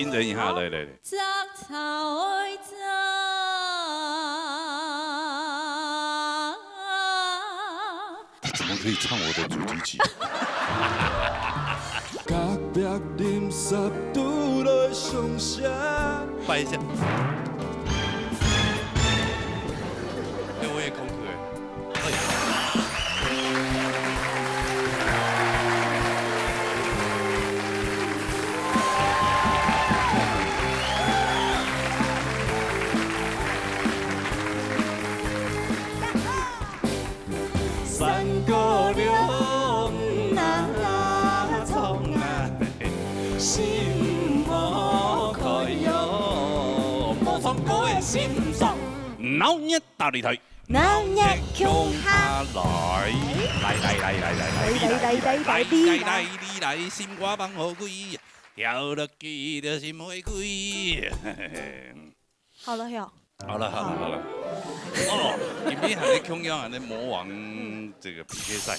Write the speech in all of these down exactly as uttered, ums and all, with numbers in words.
新人一下，来来来。 他怎么可以唱我的主题曲？隔壁鄰舍拄來相惜。拜一下。哎，我也空腹哎。哎呀。 三姑娘啊，唱啊，心花开哟，无唱歌的心酸。闹热大擂台，闹热共下来。来来来来来来，来来来来来来来来，心肝放好开，跳落去就心花开。 好了哟。好了好了好了。哦，今天还在共样，还在魔王这个P K赛。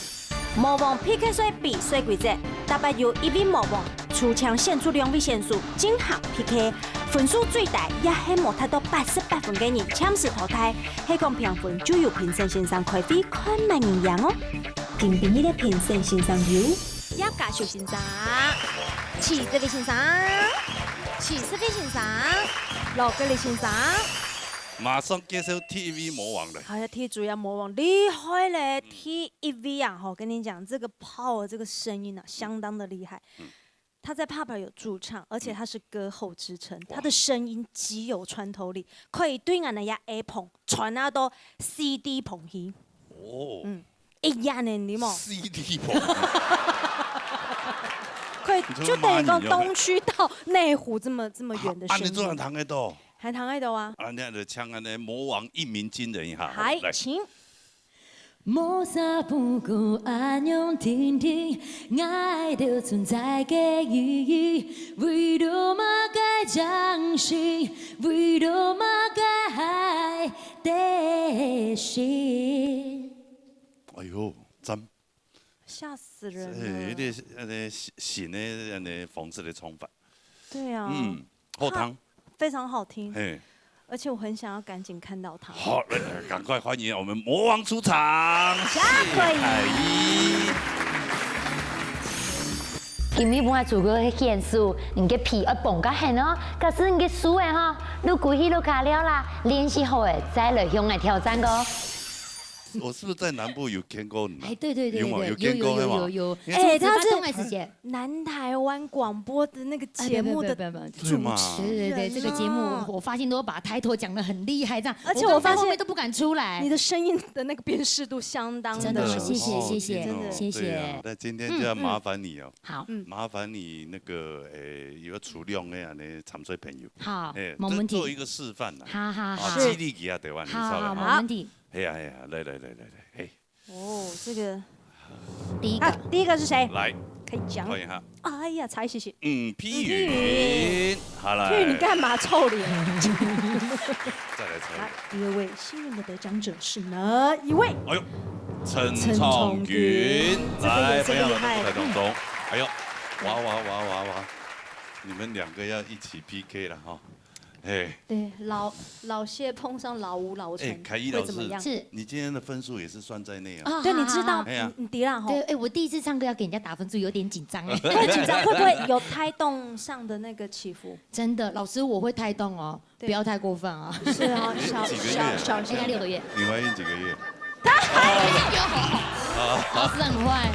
魔王P K赛比赛规则：逐班有一位魔王，抽籤选出两位选手进行P K。分数最低也系无达到八十八分个人，暫时淘汰。系讲评分，就由评审先生开会，看么人赢哦。今晡日个评审先生有：叶家秀先生、徐德伟先生、徐世飞先生、罗格力先生。马上介绍第一位魔王了。哎呀，第一位啊，魔王厉害嘞！第一位啊，吼，跟你讲，这个power，这个声音啊，相当的厉害。嗯。他在Papa有驻唱，而且他是歌后之称，他的声音极有穿透力，可以对俺的呀A棚传啊到C D棚去。哦。嗯，一样的，你莫。C D棚。可以，你说就等于讲东区到内湖这么这么远的声音。啊，你做人谈得到？还谈得到啊？啊，那就像俺的魔王一鸣惊人一下，好，来。请。 哎呦，赞！吓死人了！哎，有点，呃，新，新的，呃，方式的唱法。对啊。嗯，好听。非常好听。嘿。 而且我很想要赶紧看到他。好，来，来，赶快欢迎我们魔王出场，谢谢凯依。今日本來主角个选手，你个皮要绷較絚哦，假使你个手个吼，都鼓起都卡了啦，练习好个，再來向我挑战个哦。我是不是在南部有见过你啊？哎，对对对对，有吗？有见过，有有有有，有吗？哎，他是南台湾广播的那个节目的主持人啊。对对对，这个节目我发现都把抬头讲得很厉害，这样，而且我发现我刚刚后面都不敢出来。你的声音的那个辨识度相当的，真的，谢谢谢谢，真的。谢谢。对啊，那今天就要麻烦你哦，好，嗯，麻烦你那个，诶，要出两个啊，那参赛朋友，好，哎，没问题。做一个示范呐，好好好，激励一下台湾人，好好，没问题。哎呀哎呀，来来来来来，嘿。 哦，这个第一个，啊，第一个是谁？来，可以讲。欢迎哈。哎呀，蔡徐徐。嗯，披云，好来。披云，你干嘛臭脸？再来猜。来，第二位幸运的得奖者是哪一位？哎呦，陈昌君，来，这个也是厉害。朋友们在当中，哎呦，哇哇哇哇哇，你们两个要一起P K了哈。 哎。对，老，老谢碰上老吴老陈，哎，凯依老师，会怎么样？是。你今天的分数也是算在内啊。啊，对，你知道，好好好。哎呀。你，你知道吼。对，哎，我第一次唱歌要给人家打分数，有点紧张哎。会紧张，会不会有胎动上的那个起伏？真的，老师，我会胎动哦，对。不要太过分啊。是啊，小，几个月啊？小，小，应该六个月。你怀孕几个月？老师很坏。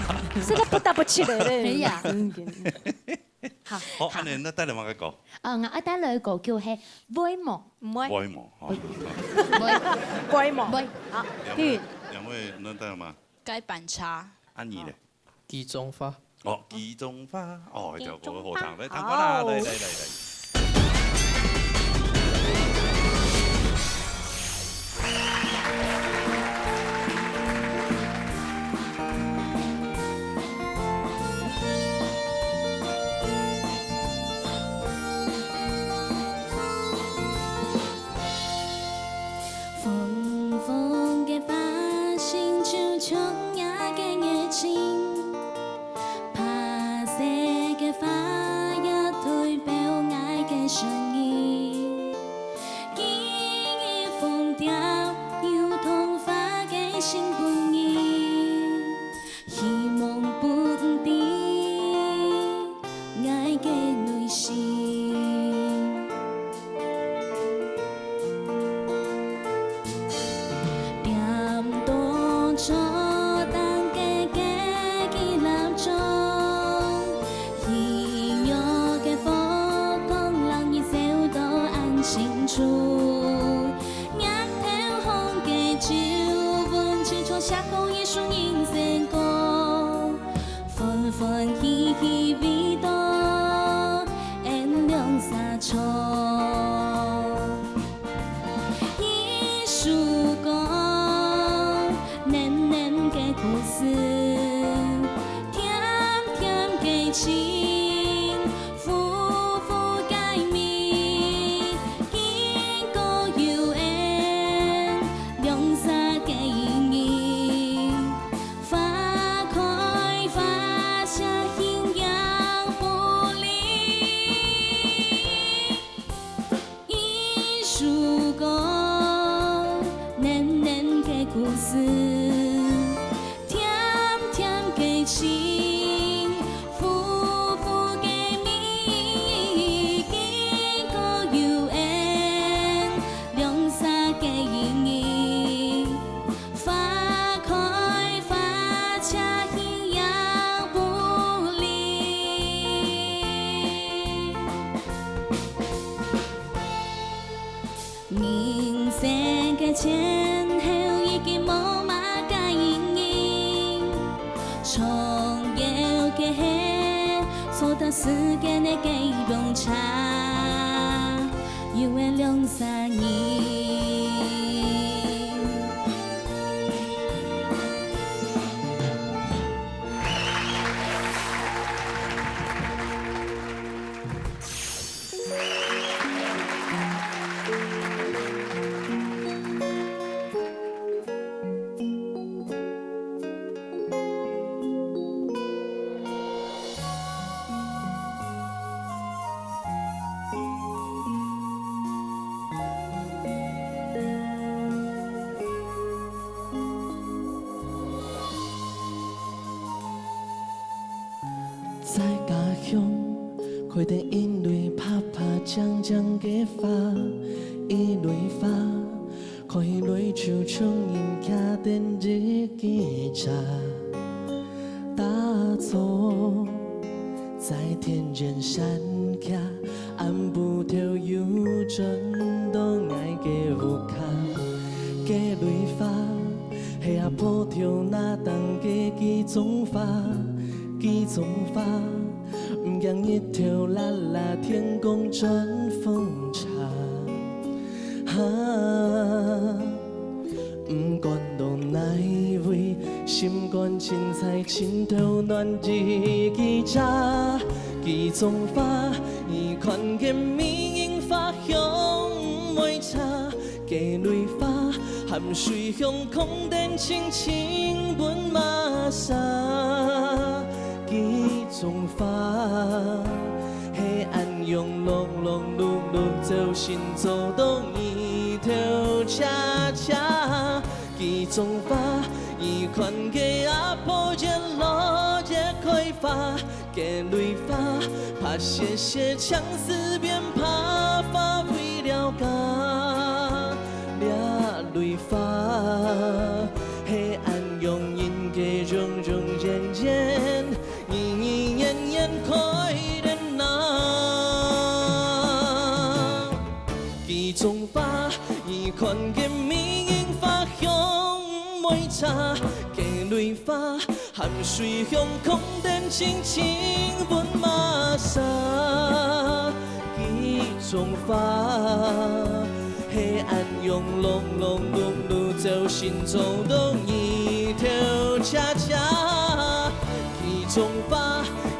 这个不打不起来嘞。哎呀。嗯，好，好，恁呢，那帶來麼个歌？呃，𠊎愛帶來个歌曲係《回望》。回望，好。回，回望。回。好，兩位，兩位，恁帶來麼个？該板茶。啊，你呢？《記中花》。哦，《記中花》，哦，這條歌好聽，來，聽看啦，好。來，來，來，來。世間个計程車，有个兩儕人。 在家鄉，開墾一蕊白白淨淨个花，一蕊花，看起來就像人徛等日記者。打早，在田園散徛，暗晡頭又轉到𠊎个屋下。該蕊花，係阿婆頭那頂个髻鬃花，髻鬃花， 毋驚日頭辣辣，天公轉風差。哈，毋管到哪位，心肝盡在盡頭暖日記者。髻鬃花，你看見美人花香毋會差。 該蕊花，含水香空等清清分麼儕。髻鬃花，係恁樣碌碌碌碌，朝晨早到日頭斜斜。髻鬃花，你看該阿婆一路一開花， 該蕊花，白雪雪，像絲綿白髮圍了家。這蕊花，係恁樣人家容容顏顏，人人緣緣開等啊。髻鬃花，你看見美人花香毋會差。該蕊花， 含水香空等清清分麼儕。髻鬃花，係恁樣碌碌碌碌，朝晨早到日頭斜斜。髻鬃花，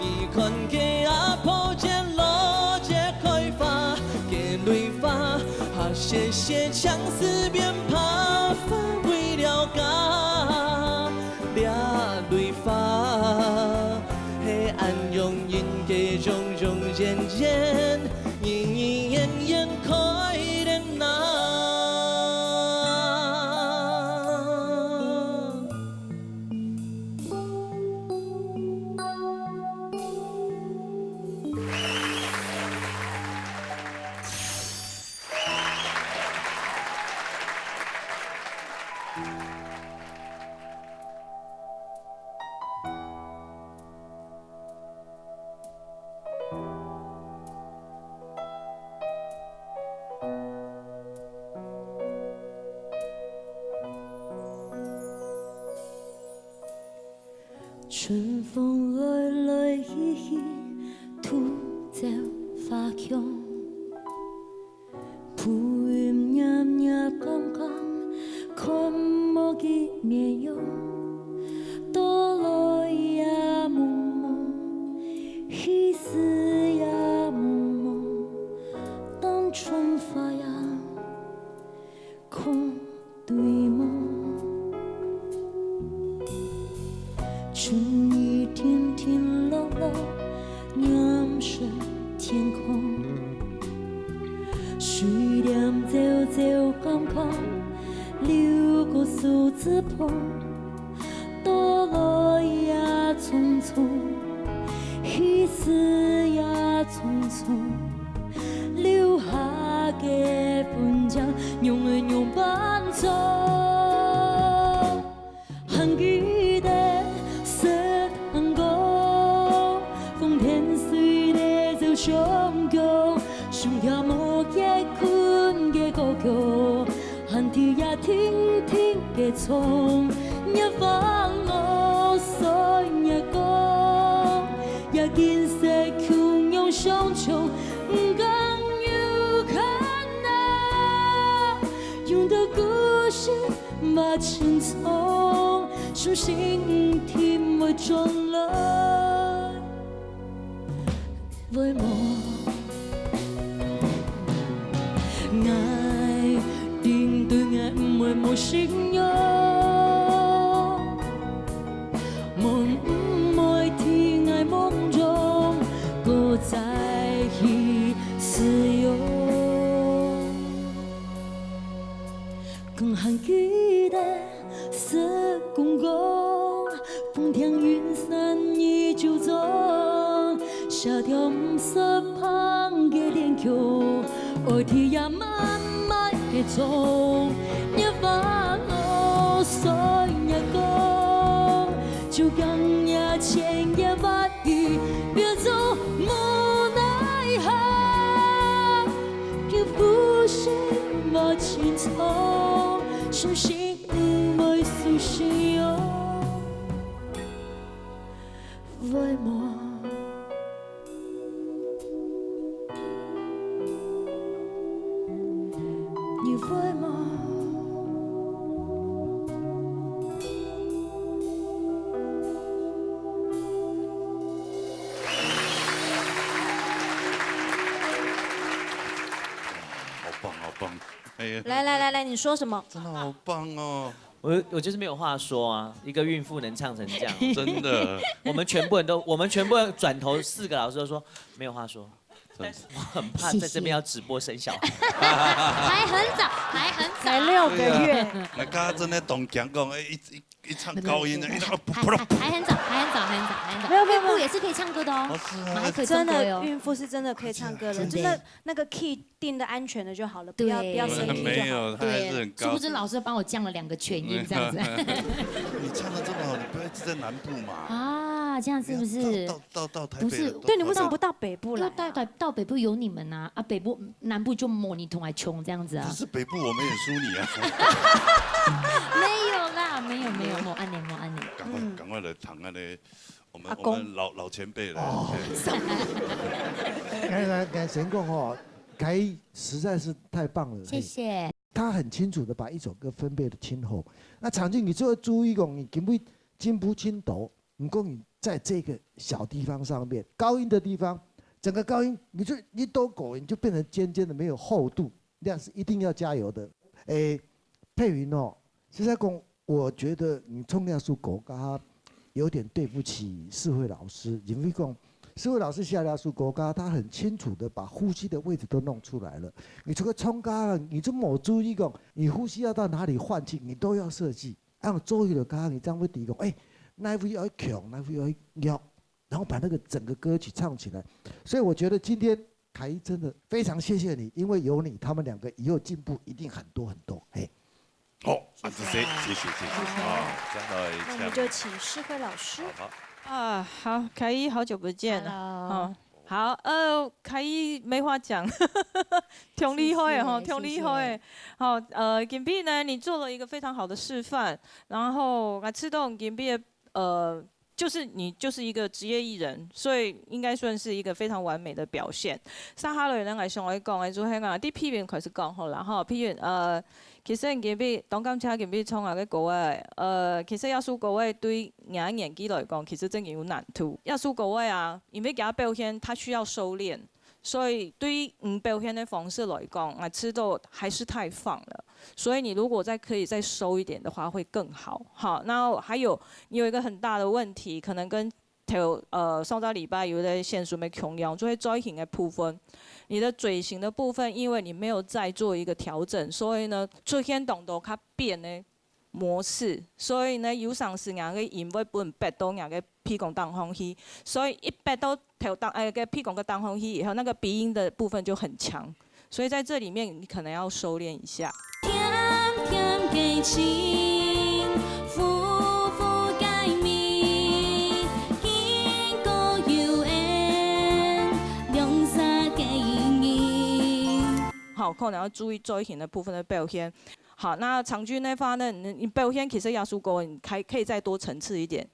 你看該阿婆一路一開花，該蕊花，白雪雪，像絲綿白髮圍了家。 這蕊花，係恁樣人家容容顏顏，人人緣緣開等啊。 春風來來去去，獨照花香。 浮雲葉葉光光，看無佢面容。到來也濛濛，去時也濛濛，當春花也空對望。 春雨停停落落，染色天空。水簾朝朝光光，流過樹枝旁。到來也匆匆，去時也匆匆，留下个痕跡，仰會仰般找？ 還記得食糖果，風天水地走相共，心跳無歇睏个歌曲，寒天也定定个唱，月光落山月光，也緊失去心定會轉來，會無？𠊎定對𠊎毋會無信仰，門毋會佇𠊎夢中，過再去使用。 光還記得，時光講，風停雲散已就走，寫條毋識放个戀曲，愛在這漫漫夜中，越發囉嗦越講，就將這千言萬語變做無奈何。 有呼吸無清楚，相信毋會受傷，會無？你會無？ 好棒，好棒！哎呀，来来来来，你说什么？真的好棒哦！我我就是没有话说啊，一个孕妇能唱成这样，真的，我们全部人都，我们全部人转头四个老师都说没有话说，真的我很怕在这边要直播生小孩。还很早，还很早，才六个月，那刚刚真的懂讲讲，哎，一一一唱高音的，一唱啊，还噗噗还还很早，还很早，还很早，还很早。没有没有没有孕妇也是可以唱歌的哦，哦，是啊，还可以出真国哦。的孕妇是真的可以唱歌了，真的就是那那个 key 定的安全的就好了，不要对不要生没 key 就好。有，他还是很高对，殊不。知老师帮我降了两个全音这样子。你唱的这么好，你不要一直在南部嘛？啊，这样是不是？到到到台不是北了，都对，你为什么到不到北部来啊？因为到到到北部有你们啊，啊北部南部就没你同来穷这样子啊不。是北部我们也输你啊！没有啦，没有没有，没有按呢，没有按呢。赶快嗯赶快来谈啊嘞！我们阿公我们老老前辈来，刚才刚才贤共吼，凯一实在是太棒了，谢谢。他很清楚的把一首歌分配的清楚。那场景你就要注意讲，你根本进步轻多，你讲你在这个小地方上面，高音的地方，整个高音你就一兜狗，你就变成尖尖的，没有厚度，那样是一定要加油的。诶，佩云哦，实在讲，我觉得你唱那首歌，刚刚有点对不起世慧老师，因为讲世慧老师写那首歌，刚刚他很清楚的把呼吸的位置都弄出来了。你除了唱歌，你就没注意讲，你呼吸要到哪里换气，你都要设计。让周瑜的刚刚你这样会提供，哎，那位要强，那位要弱，然后把那个整个歌曲唱起来。所以我觉得今天凯一真的非常谢谢你，因为有你，他们两个以后进步一定很多很多。嘿，好，啊，谢谢谢谢谢谢啊，真的那我们就请世慧老师。好。啊，好，凯一，好久不见了。 Hello 哦，好，呃，凯一没话讲，挺厉害的哈，谢谢挺厉害的。好，呃，今天呢，你做了一个非常好的示范，然后我知道今天呃。就是你就是一个职业艺人，所以应该算是一个非常完美的表现。接下来呢，我想要讲的就是啊，对佩云开始讲好了哈。佩云，呃，其实你今天当感谢今天唱啊个歌诶，呃，其实这首歌诶对人年纪来讲，其实真的有难度。这首歌诶啊，因为佢表现，他需要收敛，所以对于你表现的方式来讲，我知道还是太放了。所以你如果再可以再收一点的话，会更好。好，然后还有你有一个很大的问题，可能跟头呃上个礼拜有个先生个共样，就系嘴型个部分，你的嘴型的部分，因为你没有再做一个调整，所以呢，出现当多较扁的模式，所以呢，有常时人个音会分人逼到人个鼻孔当空气，所以一逼到头当呃个鼻孔个当空气以后，那个鼻音的部分就很强，所以在这里面你可能要收敛一下。甜甜的情，浮浮解密，经过有缘，两三个意义。好，可能要注意嘴型的部分的表现。好，那场均的话呢，你你表现其实这首歌你可以可以再多层次一点，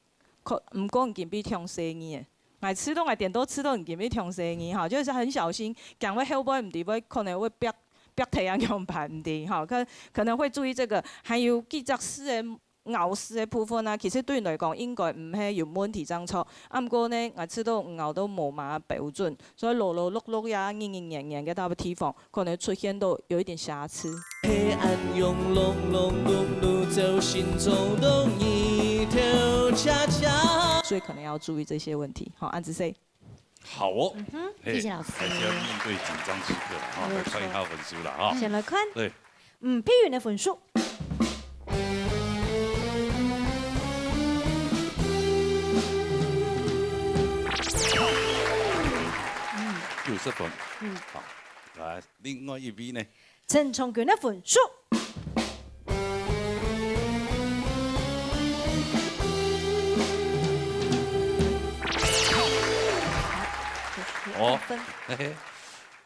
可毋过你今日唱细个，我知道我点到知道你今日唱细个哈，就是很小心，讲话后背毋知会可能会别别提啊样板的哈，可可能会注意这个，还有几只字的咬字个部分啊，其實對你來講應該毋係有問題正著。啊，毋過呢，𠊎知道你咬到無麼標準，所以老老落落呀，硬硬黏黏个大部地方，可能出現到有一點瑕疵。黑暗湧隆隆，路走行走動，一條恰恰。所以可能要注意這些問題。好，恁仔細。 好哦。嗯哼，嘿，謝謝老師。還是要面對緊張時刻了哈，沒有錯。來看一下分數了哈。先來看。對。嗯，佩雲的分數。九十分。嗯。好，來，另外一位呢？ 陳昌君的分數。哦，兩分，嘿嘿。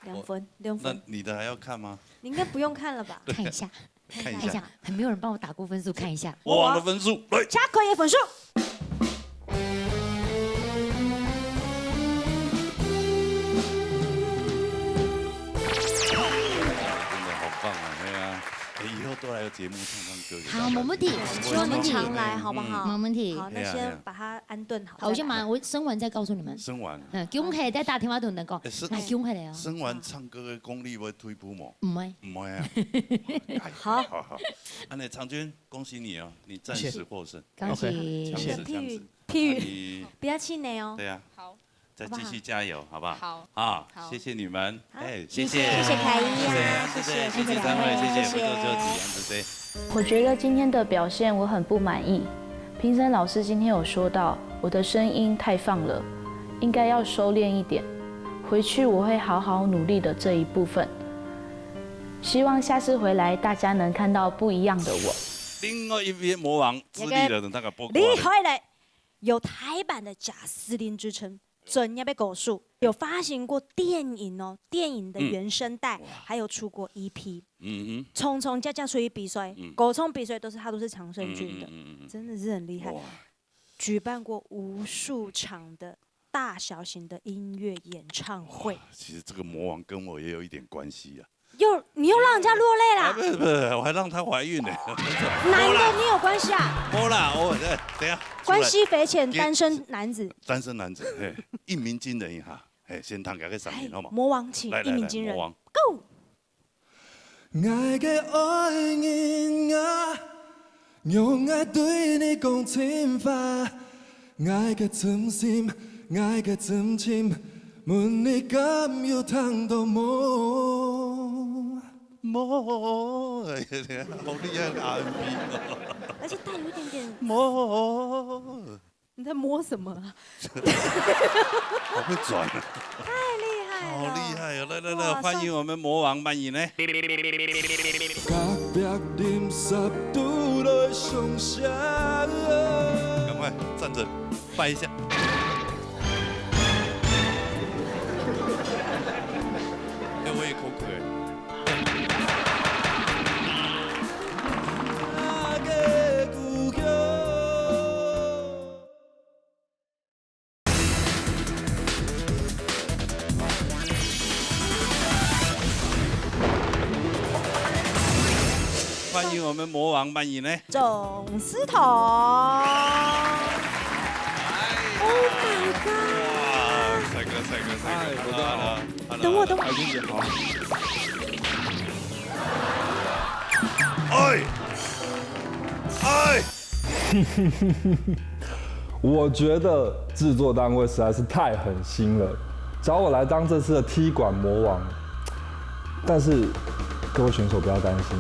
兩分，兩分。那你的還要看嗎？你應該不用看了吧？看一下，看一下。看一下，還沒有人幫我打過分數，看一下。魔王的分數，來。嘉坤的分數。 真的好棒啊，對啊。哎，以後多來有節目唱唱歌給大家聽。好，沒問題，沒問題。常來好不好？嗯。沒問題。好，那先把它安頓好，好，我先把，再來。我生完再告訴你們。生完。嗯，恭喜，再打電話同你們講。哎，生，來，恭喜了哦。生完唱歌的功力會退步嗎？毋會。毋會啊。哎，好。好，好。恁仔，昌君，恭喜你哦，你暫時獲勝。謝謝。恭喜。OK，謝謝。這樣子，這樣子。譬喻，譬喻，啊，你，不要氣餒哦。對啊。好。 再繼續加油，好不好？好。啊，好。謝謝你們。好。哎，謝謝。謝謝凱伊啊，謝謝，謝謝，謝謝兩位，謝謝，謝謝。謝謝。我觉得今天的表现我很不满意。评审老师今天有说到，我的声音太放了，应该要收敛一点。回去我会好好努力的这一部分。希望下次回来，大家能看到不一样的我。另外一位魔王资历了，等大家报告啊。厲害嘞！ 有台版的賈斯汀之稱，專業个歌手，有發行過電影哦，電影的原聲帶，嗯。哇。還有出過E P。嗯哼。場場家家出去比賽，嗯。歌唱比賽都是他都是常勝軍的，嗯，嗯，嗯，嗯。真的是很厲害。哇。舉辦過無數場的大小型的音樂演唱會。哇，其實這個魔王跟我也有一點關係啊。 又，你又讓人家落淚啦。啊，不是，不是，我還讓她懷孕呢。男的你有關係啊？無啦，我，哎，等一下，關係匪淺，出來。單身男子。單身男子，嘿，一鳴驚人一下，嘿，先唱給他賞面，哎，好嗎？魔王，請，來，來，一鳴驚人。來，魔王。Go！無，好厲害的R&B哦。而且帶有一點點，無。你在摸什麼啊？好會轉啊。太厲害了。好厲害哦！來，來，來，哇，歡迎我們魔王曼穎呢。 趕快站著，拜一下。哎，我也口渴哎。歡迎我們魔王曼穎呢。鍾思彤。Oh my god！哇，帥哥，帥哥，帥哥，哎，我的好。Hello，hello，hello。等我，等我。海君姐好。哎，哎。 我觉得制作单位实在是太狠心了，找我来当这次的踢馆魔王。但是各位选手不要担心，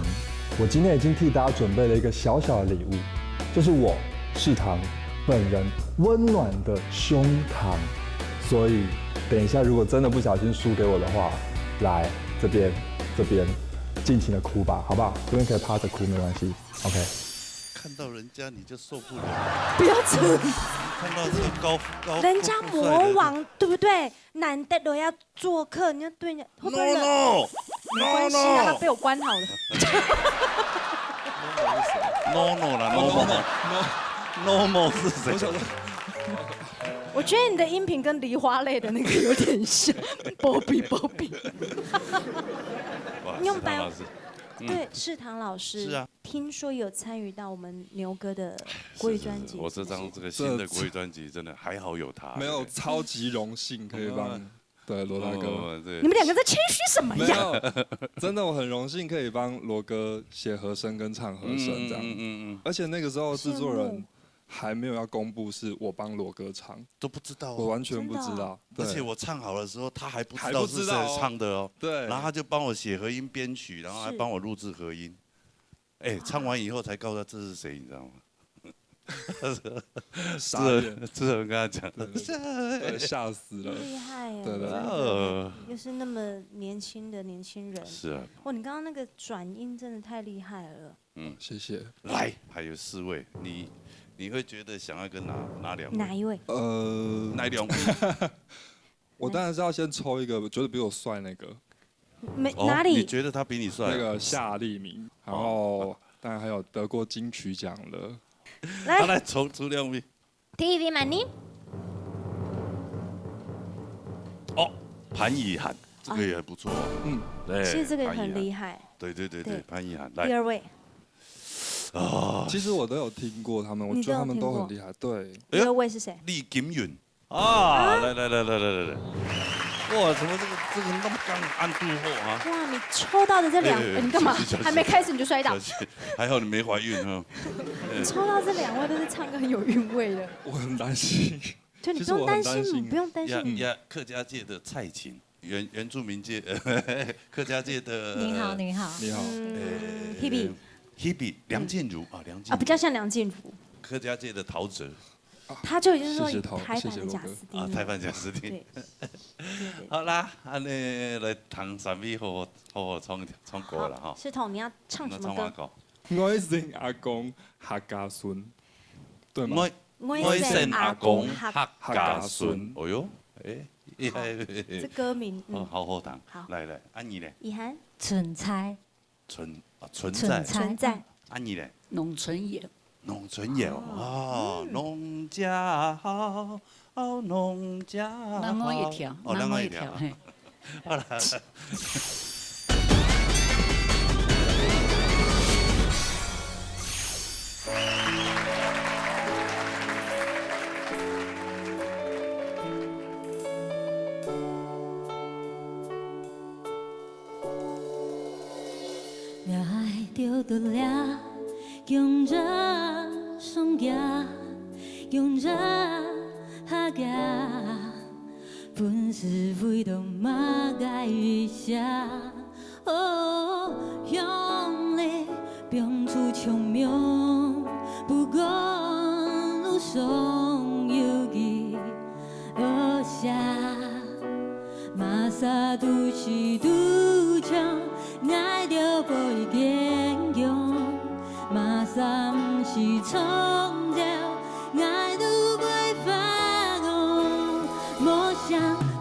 我今天已经替大家准备了一个小小的礼物，就是我世堂本人温暖的胸膛。所以等一下如果真的不小心输给我的话，来这边，这边尽情的哭吧，好不好？这边可以趴着哭，没关系。 OK。看到人家你就受不了。不要这样。看到这个高，高，人家魔王，高富帅的，对不对？难得都要做客，你要对人家，会不会冷？No，no，没关系啊，no，no。他被我关好了。No，no啦，no，no，no，no是谁？我想说，我觉得你的音频跟梨花泪的那个有点像，Bobby，Bobby。哇，你用白，世堂老师。嗯。对，世堂老师。是啊。听说有参与到我们牛哥的国语专辑，是不是？我这张这个新的国语专辑，真的还好有他，没有，对不对？超级荣幸可以帮，嗯。对，罗大哥。嗯，对。你们两个在谦虚什么呀？没有，真的我很荣幸可以帮罗哥写和声跟唱和声这样。嗯，嗯，嗯，嗯。而且那个时候制作人，羡慕。还没有要公布是我帮罗哥唱，都不知道哦。我完全不知道。真的哦。对。而且我唱好的时候，他还不知道是谁唱的哦。还不知道哦。对。然后他就帮我写和音编曲，然后还帮我录制和音。哎，唱完以后才告诉他这是谁，你知道吗？傻眼。志恒，志恒跟他讲，对，对，吓死了。厉害耶，对，对，对。真的，哦。又是那么年轻的年轻人。是啊。哇，你刚刚那个转音真的太厉害了。嗯。谢谢。来，还有四位，你，你会觉得想要跟哪，哪两位？哪一位？呃，哪两位？我当然是要先抽一个，觉得比我帅那个。没，哦，哪里？你觉得他比你帅啊？那个夏立明，然后当然还有得过金曲奖的。来。他来抽出两位。第一位嘛，你。哦，潘以涵，这个也还不错哦。嗯。对，其实这个也很厉害。潘以涵。对，对，对，对，对。潘以涵，来。第二位。啊。其实我都有听过他们，我觉得他们都很厉害，你都有听过？对。哎呦，第二位是谁？李金云。啊，啊？来，来，来。哇，怎么这个，这个那么刚按度后啊？哇，你抽到的这两，哎，哎，哎，你干嘛？小心，小心。还没开始你就摔倒。小心，还好你没怀孕哈。你抽到这两位都是唱歌很有韵味的。我很担心。对，你不用担心，其实我很担心。你不用担心。呀，呀，客家界的蔡琴，原，原住民界，客家界的，你好，你好。你好。嗯，呃，Hebe。Hebe，梁静茹啊，梁静茹。啊，比较像梁静茹。客家界的陶喆。他就已经说以台版的贾斯汀了。谢谢陶，谢谢罗哥。啊，台版贾斯汀。对，对，对。好啦，按呢来听三位好好，好好唱，唱歌了哈。好，世彤，你要唱什么歌？那唱什么歌？我姓阿公客家孫，对吗？我，我姓阿公客家孫。客家孫。哦哟，哎，好，哎，哎，哎。这歌名，嗯。哦，好好听。好。来，来，啊你嘞？以涵。存在。存，啊，存在。存在。存在。啊你嘞？农村爷。农村爷哦，哦。哦，嗯。农家好，农家好。另外一条，哦，另外一条。另外一条，嘿。好啦。 哦，向日放出光明，不管路上有幾多險，麼儕都是堵障，𠊎兜會堅強，麼儕毋係創造，𠊎兜會發光。無想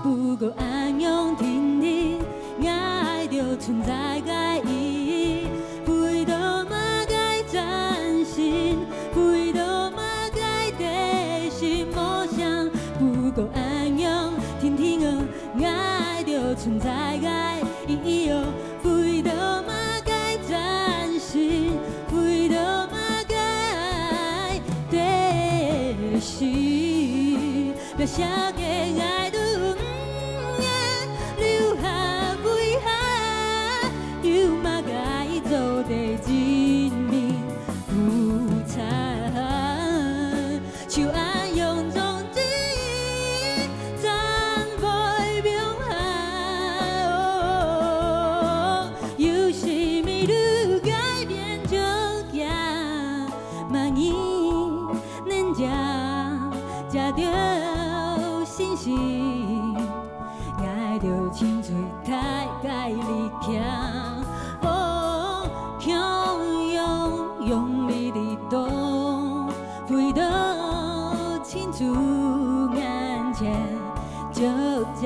不過恁樣定定， 𠊎兜存在个意義，為著麼个戰勝，為著麼个得勝，無想不過恁樣定定哦，𠊎兜存在个意義哦，為著麼个戰勝，為著麼个得勝。 白色个𠊎都毋願留下遺憾，有麼个做得證明無差？就恁樣總是站會平衡，有時迷路改變就行，麼人能遮遮著信心，𠊎兜盡最大个力量。哦，向陽用力力動，為著親像眼前照射。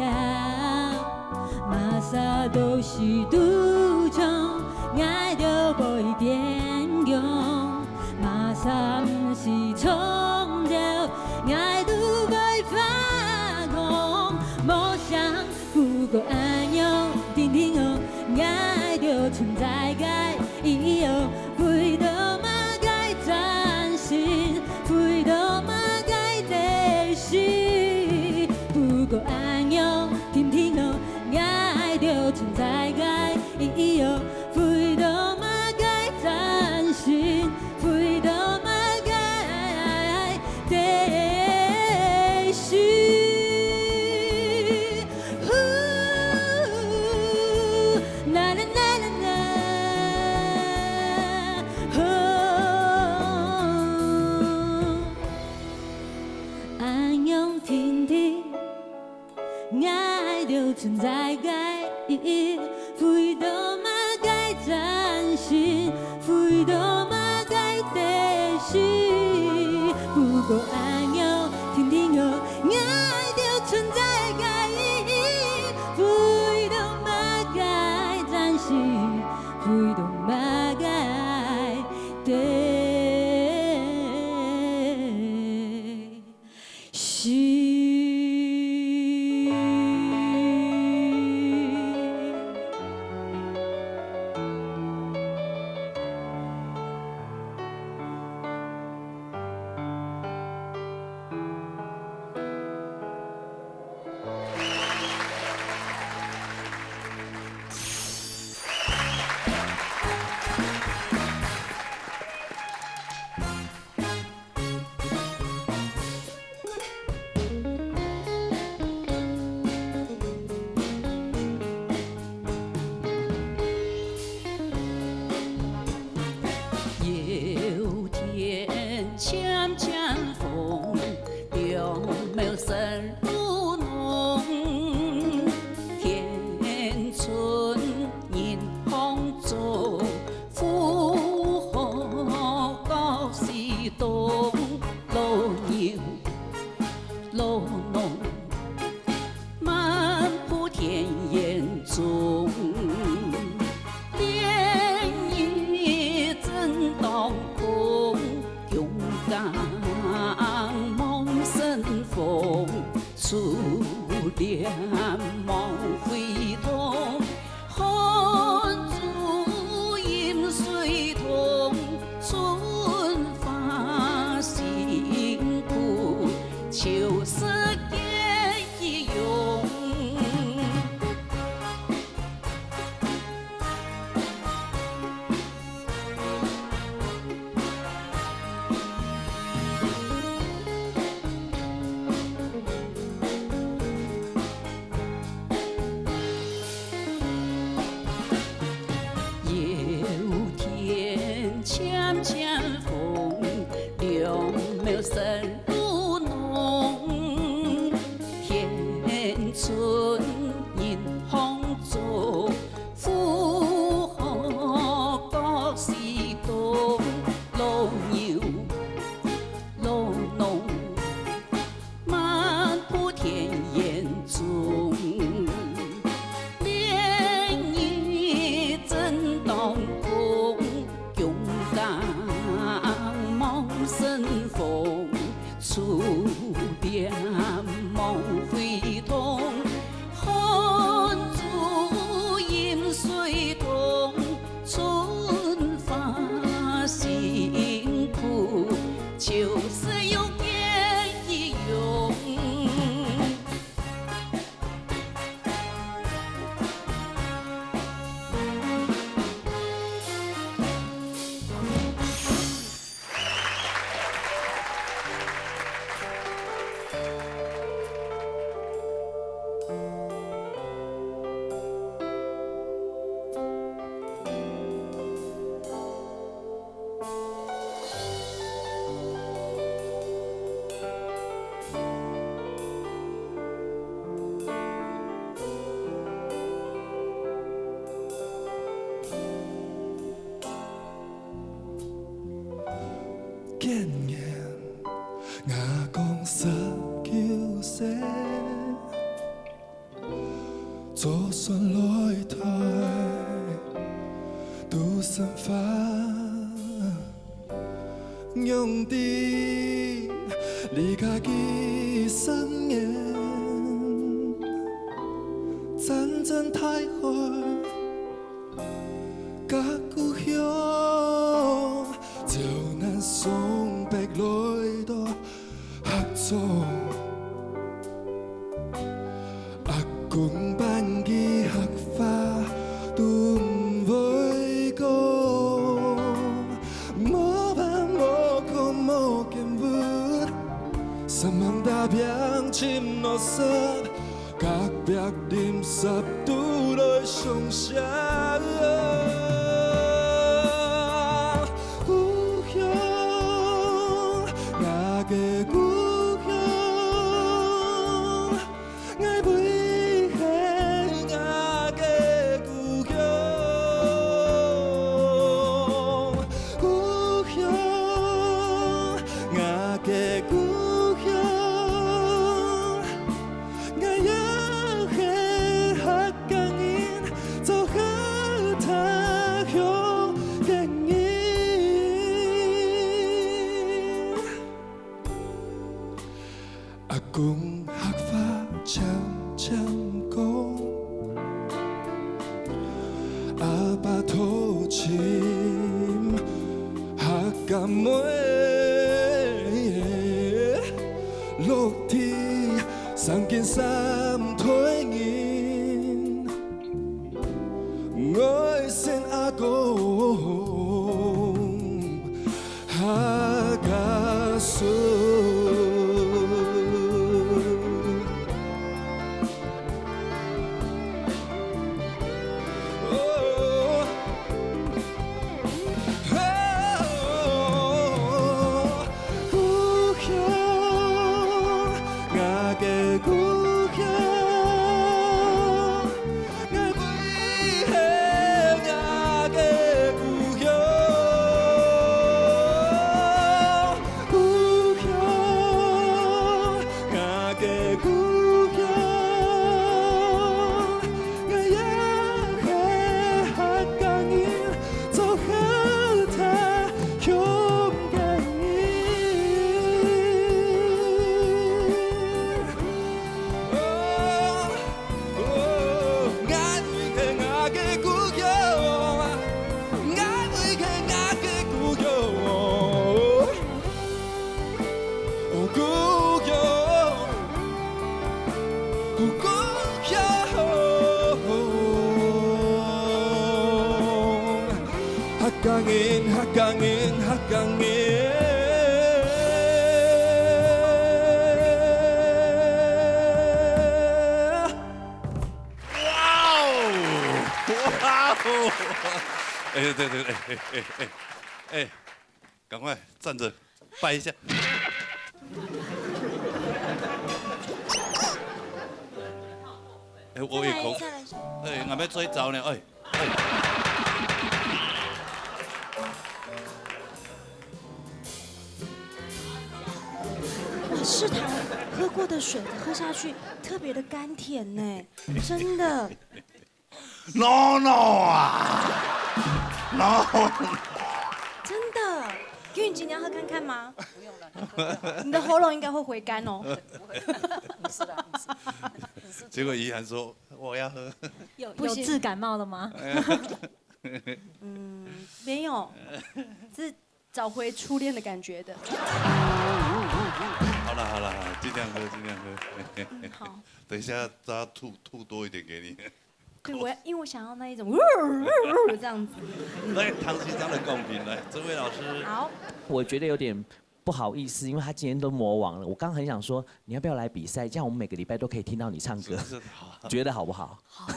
麼儕都是堵障，𠊎兜會堅強。麼儕毋係創造，𠊎兜會發光。無想不過恁樣定定哦，𠊎兜存在个意義哦，為著恁樣定定，𠊎兜存在个意義，為著麼个戰勝，為著麼个得失。不過恁樣定定哦，𠊎兜存在个意義，為著麼个戰勝，為著麼个得 心。有天漸漸風，兩爿山路濃。田村人行中， 呼號各西東，老牛老農，漫步田園中。連日正當空，共耕望春風，珠簾望飛動。 寒露飲水凍，春花辛苦，秋收結衣絨。 有天漸漸風，兩爿山路濃。田村人行中， 呼號各西東，老牛老農，漫步田園中。連日正當空，共耕望春風，珠簾望飛動。 寒露飲水凍，春花辛苦，秋收又結衣絨。 今年𠊎剛十九歲，坐船來台，渡春花。仰知離家幾十年，輾轉大海， 隔故鄉，走南送北來到客庄。阿公半句客話都毋會講，無伴無靠無見溫，煞猛打拚尋老師。 隔壁鄰舍都來相惜。故鄉，𠊎个故鄉，阿公客話漸漸講，阿爸討尋客家妹，落地生根三代人。 愛先阿公客家孫。故鄉，𠊎个故鄉。 𠊎歸係𠊎个故鄉，故鄉，𠊎个故鄉，𠊎也係客家人，做客家鄉个人。 哦，哦，𠊎歸係𠊎个故鄉，𠊎歸係𠊎个故鄉，哦，故鄉，故，故鄉。客家人，客家人，客家人。 哇哦！哇哦！哎，对对对，哎哎哎哎，赶快站着，拜一下。哎，我也口，再来，再来一下。哎，俺们追着呢，哎。 哇，世堂喝过的水喝下去特别的甘甜呢，真的。No no啊，no。真的，君君姐，你要喝看看吗？不用了，你的喉咙应该会回甘哦。不是啦，不是。结果怡涵说我要喝。有，不行。有治感冒了吗？嗯，没有，是找回初恋的感觉的。好了好了好了，尽量喝尽量喝。嗯，好。等一下大家吐吐多一点给你。对，我要，因为我想要那一种，这样子。来，唐先生的贡品，来，这位老师。好。我觉得有点不好意思，因为他今天都魔王了。我刚很想说，你要不要来比赛？这样我们每个礼拜都可以听到你唱歌。是是好。觉得好不好？好。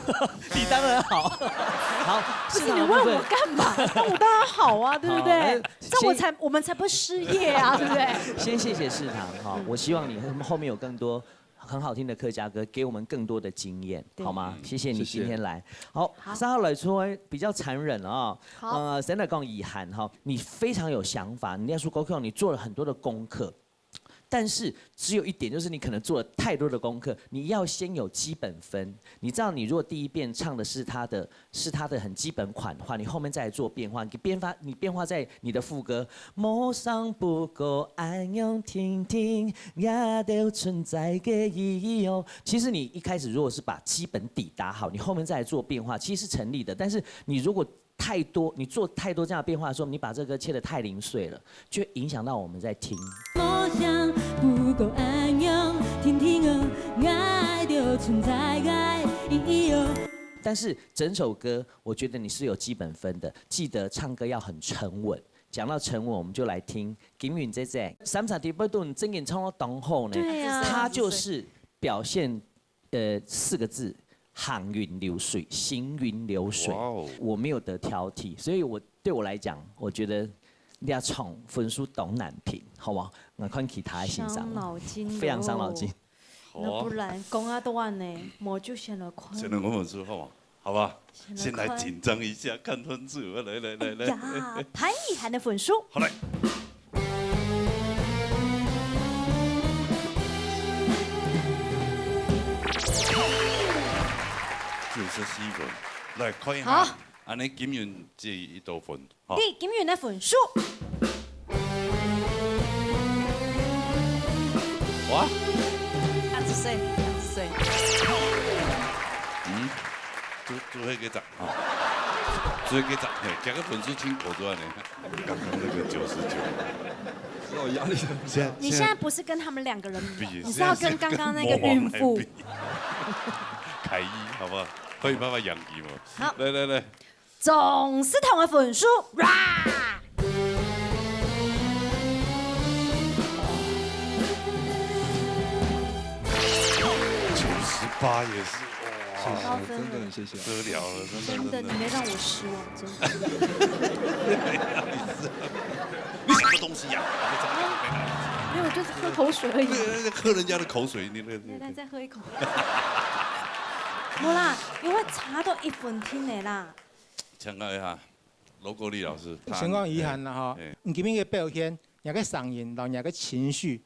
你当然好。好，不是，市场的部分。你问我干嘛？那我当然好啊，对不对？好，那这样我才，先，我们才不失业啊，对不对？先谢谢世堂哈，我希望你后面有更多很好听的客家歌，给我们更多的经验，对。好吗？谢谢你今天来。谢谢。好，好。三号来说比较残忍了啊。好。呃，先来讲怡涵哈，你非常有想法，你念书高中，你做了很多的功课，但是只有一点，就是你可能做了太多的功课，你要先有基本分。你知道，你如果第一遍唱的是他的，是他的很基本款的话，你后面再来做变化，你变化，你变化在你的副歌，无想不过恁样听听，也都存在个意义哦。其实你一开始如果是把基本底打好，你后面再来做变化，其实是成立的。但是你如果太多，你做太多这样的变化的时候，你把这个切得太零碎了，就会影响到我们在听。无想不过恁样，听听哦，爱就存在个意义哦。但是整首歌，我觉得你是有基本分的，记得唱歌要很沉稳。讲到沉稳，我们就来听金云姐姐，三场第八段真正唱到当好呢，对啊。她就是表现，呃，四个字，行云流水，行云流水。哇哦。我没有得挑剔，所以我，对我来讲，我觉得你要唱分数当难评，好不好？我看其他的欣赏。伤脑筋的哦。非常伤脑筋。好啊。那不然讲啊都完呢，我就先来看。先来看分数好吗？好吧，先来看。先来紧张一下，看分数。来来来来。哎呀，潘怡涵的分数。好来。九十四分，来看一下，好。恁呢金云姐几多分？ 好。你金云的分数。哇，十歲，十歲。嗯，就，就那个涨啊，就那个涨，嘿，加个分数挺高的呢。刚刚那个九十九，知道我压力很大。现在你现在不是跟他们两个人比，比你是要跟刚刚那个孕妇比。凯伊，好不好？可以慢慢养鸡吗？好来来来，总是同个分数，哇！九十八也是，哇，高分了真的谢谢。不得了了，真的真的，你没让我失望，真的。你什么东西呀？没有，我就是喝口水而已。对，那个喝人家的口水，你那来来，个再喝一口。没啦，因为差到一分天的啦。强调一下，罗国立老师，他先讲遗憾啦哈哎，你今日个表现，你个声音，然后你个情绪，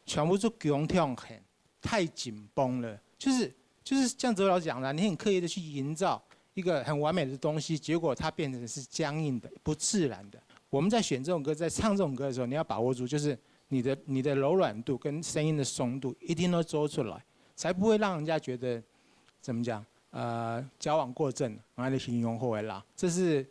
全部都强调很，太紧绷了。就是就是像哲老师讲的，你很刻意的去营造一个很完美的东西，结果它变成是僵硬的、不自然的。我们在选这首歌，在唱这首歌的时候，你要把握住，就是你的你的柔软度跟声音的松度一定要做出来，才不会让人家觉得怎么讲，呃，矫枉过正，我来形容好个啦。这是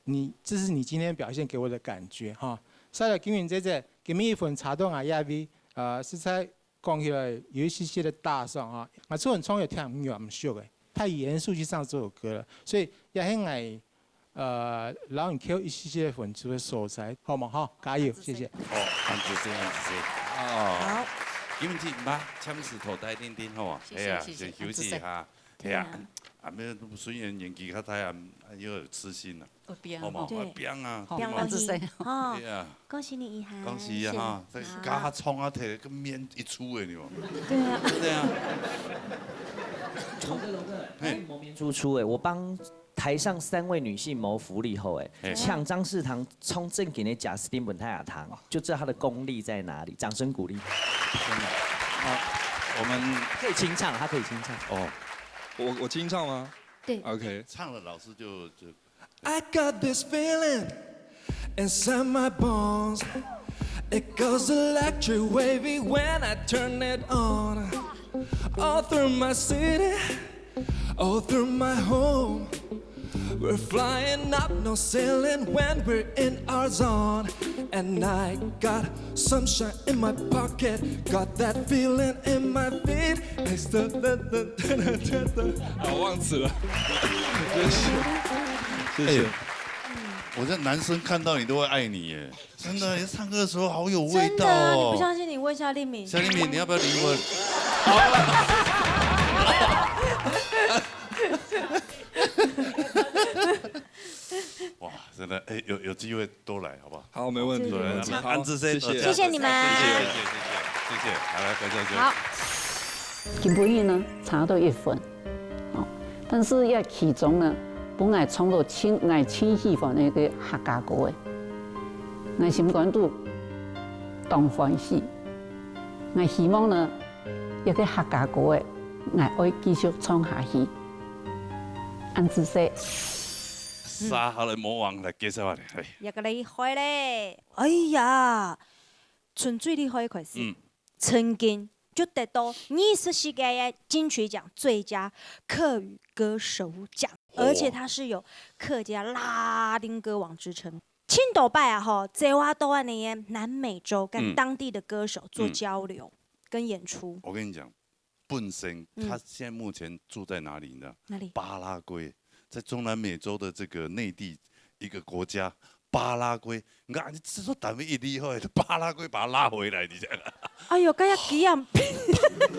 你这是你今天表现给我的感觉哈。所以金云姐姐，今日一份茶冻啊，亚威，呃，实在讲起来有一些些的大伤啊。我昨晚唱也听唔严肃个，太严肃去唱这首歌了，所以也很爱。呃，然后你给我一些些粉丝的素材，好吗？哈，加油，谢谢。哦，安子生，安子生，哦，好，因为这妈枪石头带定定吼，谢谢哎呀，谢谢先休息一下，哎呀，啊，没有，虽然年纪较大啊，又有自信了，有变好吗？吼。对变啊，好不要忘记安子生哈哎，呀，恭喜你，一涵。恭喜啊哈，这是加上冲啊，摕个面一出的你嘛，对啊，对啊，哎，猛面输出哎，我帮台上三位女性谋福利后哎，嘿抢张世堂冲正经的贾斯汀本泰亚堂，就知道他的功力在哪里，掌声鼓励。我们可以清唱，他可以清唱。哦，我我清唱吗？对，OK。唱了老师就就 I got this feeling inside my bones. It goes electric wavy when I turn it on. All through my city, all through my home. We're flying up, no ceiling when we're in our zone. And I got sunshine in my pocket, got that feeling in my feet. It's the, the, the, the, the, the. 啊，忘词了。谢谢，谢谢。我这男生看到你都会爱你耶，真的，你唱歌的时候好有味道真的啊，你不哦。相信你问一下立明。夏立明，你要不要离婚？哇，真的，哎，有有机会多来好不好？好，没问题，对没问题。那好，安子生谢谢，谢谢你们谢谢。谢谢谢谢谢谢，好来感谢谢谢。好，今晡日呢，差到一分。哦，但是這其中呢，分𠊎唱到盡，𠊎盡喜歡个一个客家歌誒，𠊎心肝肚當歡喜。𠊎希望呢，這个客家歌誒，𠊎愛繼續唱下去。恁仔細。殺下來魔王來介紹下來，哎，一个厲害嘞！哎呀，从最厉害开始，嗯曾经就得到二十四个金曲奖最佳客语歌手奖，而且他是有客家拉丁歌王之称。青岛拜啊吼，这话都按呢南美洲跟嗯当地的歌手做嗯交流、跟演出。我跟你讲，本身他现在目前住在哪里呢？哪里？巴拉圭，在中南美洲的这个内地一个国家，巴拉圭。你看，你制作单位一厉害，巴拉圭把他拉回来，你讲。哎呦，该要几样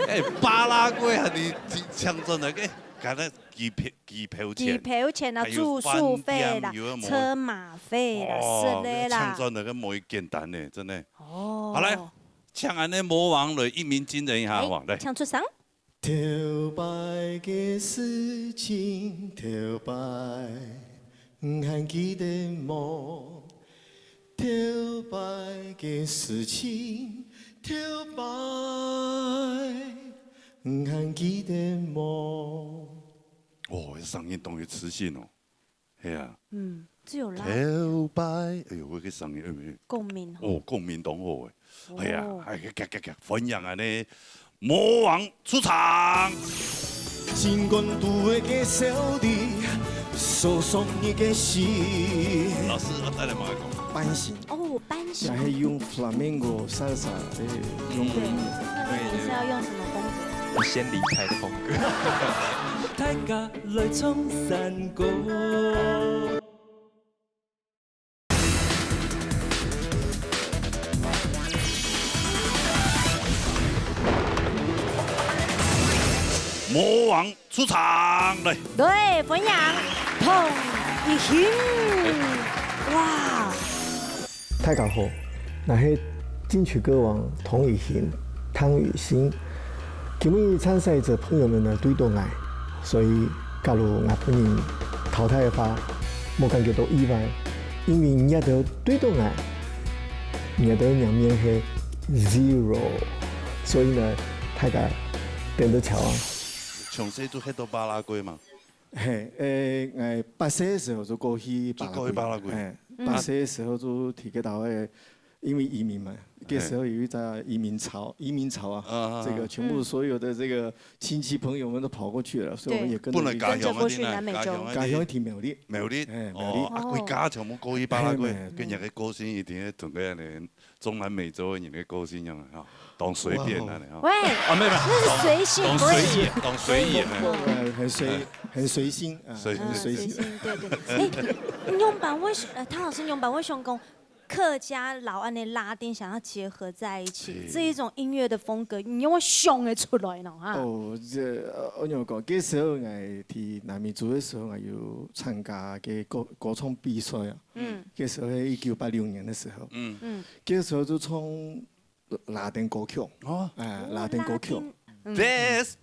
哎，巴拉圭啊，你你抢赚了，哎，刚才机票机票机钱，票钱啊、还有住宿费啦饭店有没、有车马费啦、哦之类啦。抢赚的跟某一简单呢，真的。哦，好来，抢俺的魔王了，一鸣惊人一下，好不好？来，抢出声。头擺个事情，頭擺，你還記得無？頭擺个事情，頭擺，你還記得無？哦，上面等於磁性哦，哎呀，嗯，只有啦，頭擺，哎呦，我个聲音，哎呦，共鸣吼。哦，共鳴當好哎，哎呀哦，哎，嘎嘎嘎，歡迎啊呢，魔王出场。尽管都会给小弟诉说你的心。老师，我带来马来讲。半形，哦，半形。也是用 flamenco salsa 的融合音乐。那你是要用什么风格？先离开的风格。大家来唱山歌。 魔王出场，来。对，欢迎唐艺昕。哇，大家好，𠊎係金曲歌王唐艺昕，唐艺昕。今日參賽者朋友們呢，對到𠊎，所以假如𠊎分人淘汰个話，莫感覺到意外，因為你兜對到𠊎，你兜个贏面係 zero，所以呢，大家等著瞧啊。從細就歇到巴拉圭嘛。嘿，誒，誒，八歲个時候就過去巴拉圭。就過去巴拉圭。嘿，嗯。八歲个時候就去該搭位，因為移民嘛，嘿。該時候有一隻移民潮，移民潮啊，啊，啊，啊。這個全部所有的這個親戚朋友們都跑過去了，所以我們也跟著一起。對。不能家鄉啊，跟著過去南美洲。家鄉啊，家鄉係苗栗。苗栗。嘿，苗栗。哦，啊，哦。歸家全部過去巴拉圭，嘿，嘿。跟人个個性一定要同个人 中南美洲个人个個性樣啊，吼，當隨便恁呢，吼。哇。喂，啊，沒有，沒有，那是隨性，當，當隨意，不是。當隨意，哎。很，很隨，很隨性，啊，隨，很隨性。隨性，對，對。哎，仰般會，呃，唐老師，仰般會想講客家摎恁呢拉丁想要結合在一起，是。這一種音樂的風格，你仰會想得出來呢，哈？哦，這，呃，我仰講，該時候𠊎去南美洲个時候，𠊎有參加个歌，歌唱比賽啊。 嗯。該時候係一九八六年个時候。嗯。嗯。該時候就唱拉丁歌曲。哦。哎，拉丁歌曲。拉丁，嗯。Despacito。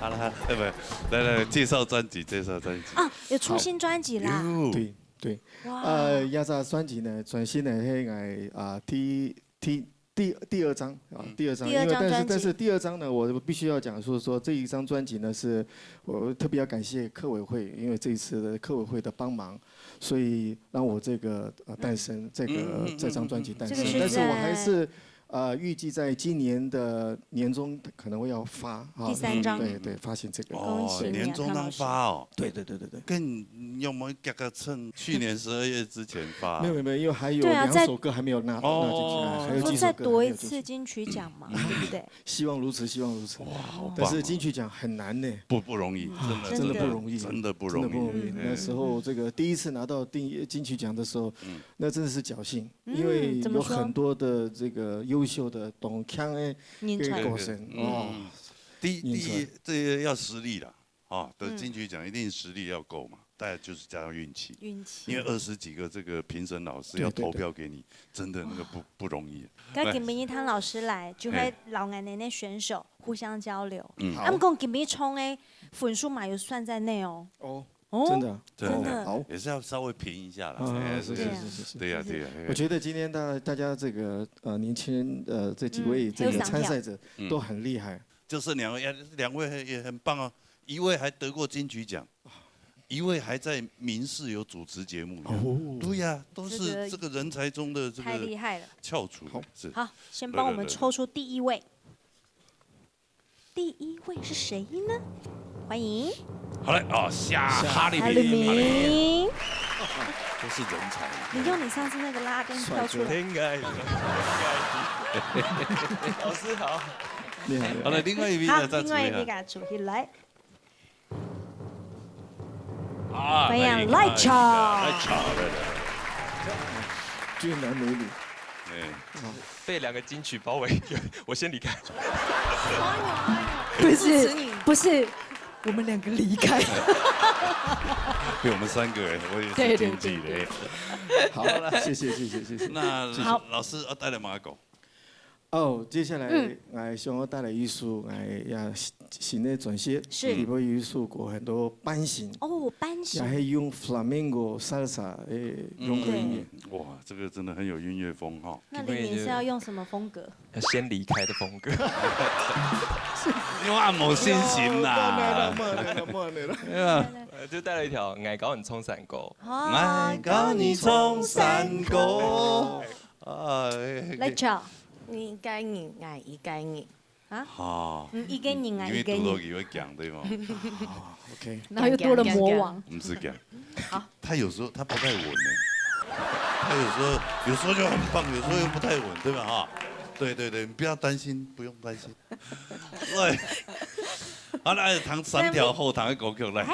好了，好了，哎，不，來，來，介紹專輯，介紹專輯。啊，有出新專輯啦。有。對，對。哇。呃，這隻專輯呢，全新个係𠊎，啊，第，第， 第，第二張啊，嗯。第二張，第二張專輯。因為，但是，但是第二張呢，我必須要講，就是說這一張專輯呢，是我特別要感謝客委會，因為這一次的客委會的幫忙，所以讓我這個，呃，誕生，這個，嗯，嗯，嗯，這張專輯誕生。嗯，嗯，嗯。這個是在，但是我還是，呃，預計在今年的年中可能會要發，啊，第三張。對，對，發行這個。哦，恭喜你啊，年中當發哦。唐老師。對，對，對，對，對。該仰會遽遽趁去年十二月之前發啊？沒有，沒有，沒有，因為還有，對啊，兩首歌還沒有拿，再，拿進去，哦。還有幾首歌還沒有進去。說再奪一次金曲獎嘛，嗯。對不對？ 希望如此，希望如此。哇，好棒哦。但是金曲獎很難呢。不，不容易，啊，真的，真的不容易，真的不容易。真的不容易。嗯。那時候這個第一次拿到金，金曲獎的時候，嗯。那真的是僥倖，嗯，因為有很多的這個優秀的當強的這個歌聲，怎麼說？人才。對，對，對。哦。嗯。第，第一，這個要實力啦。 啊，得金曲獎一定實力要夠嘛，嗯。大概就是加上運氣。運氣。因為二十幾個這個評審老師要投票給你，對，對，對。真的那個不，不容易。該今晡日唐老師來，就會，嘿。摎𠊎等个選手互相交流。嗯。啊，毋過今晡日唱个分數嘛有算在內哦。哦，哦，真的啊？真的。哦，好。也是要稍微評一下啦。啊，哎，是，是，對啊。是，是，是，是。對啊，對啊，對啊。我覺得今天大，大家這個，呃，年輕人，呃，這幾位，嗯，這個參賽者都很厲害。嗯。 就是兩位，兩位也很棒啊，一位還得過金曲獎，一位還在民視有主持節目一樣。哦。對呀，都是這個人才中的這個，這個太厲害了。翹楚，好。是。好，先幫我們抽出第一位。來，來，來。第一位是誰呢？歡迎。好嘞，哦，夏夏立明，夏立明。夏立明。都是人才。你用你上次那個拉丁跳出來。帥哥。應該，應該。老師好。 厲害，厲害。好了，另外一位呢，好，再出一下。另外一位啊，出去來。啊，歡迎來，來，來，來。俊男美女。哎。被兩個金曲包圍，我先離開。不是，支持你。不是，我們兩個離開。被我們三個人，我也是經濟的。對，對，對，對。好，謝謝，謝謝，謝謝。那，謝謝。好。老師，啊，帶來馬狗。 哦，接下來，嗯。𠊎想要帶來一首，𠊎也新，新的專輯，是。裡背有一首歌，很多半形，哦，半形。也係用flamenco、salsa的融合音樂。嗯，哇，這個真的很有音樂風哈。那李明是要用什麼風格？要先離開的風格。你有恁無信心啦？莫按呢啦，莫按呢啦，莫按呢啦。對啊。呃，就帶了一條《𠊎教你唱山歌》。好。《𠊎教你唱山歌》。啊，來，唱。你一個人，𠊎一個人。啊？哦。嗯，一個人啊，因為一個人。堵到佢會驚，對嗎？哦，OK。然後又多了魔王。不是驚。好。他有時候他不太穩呢。他有時候，有時候就很棒，有時候又不太穩，對吧？哈。对对对，你不要担心，不用担心。来，好，來，彈三條後堂的歌曲，來。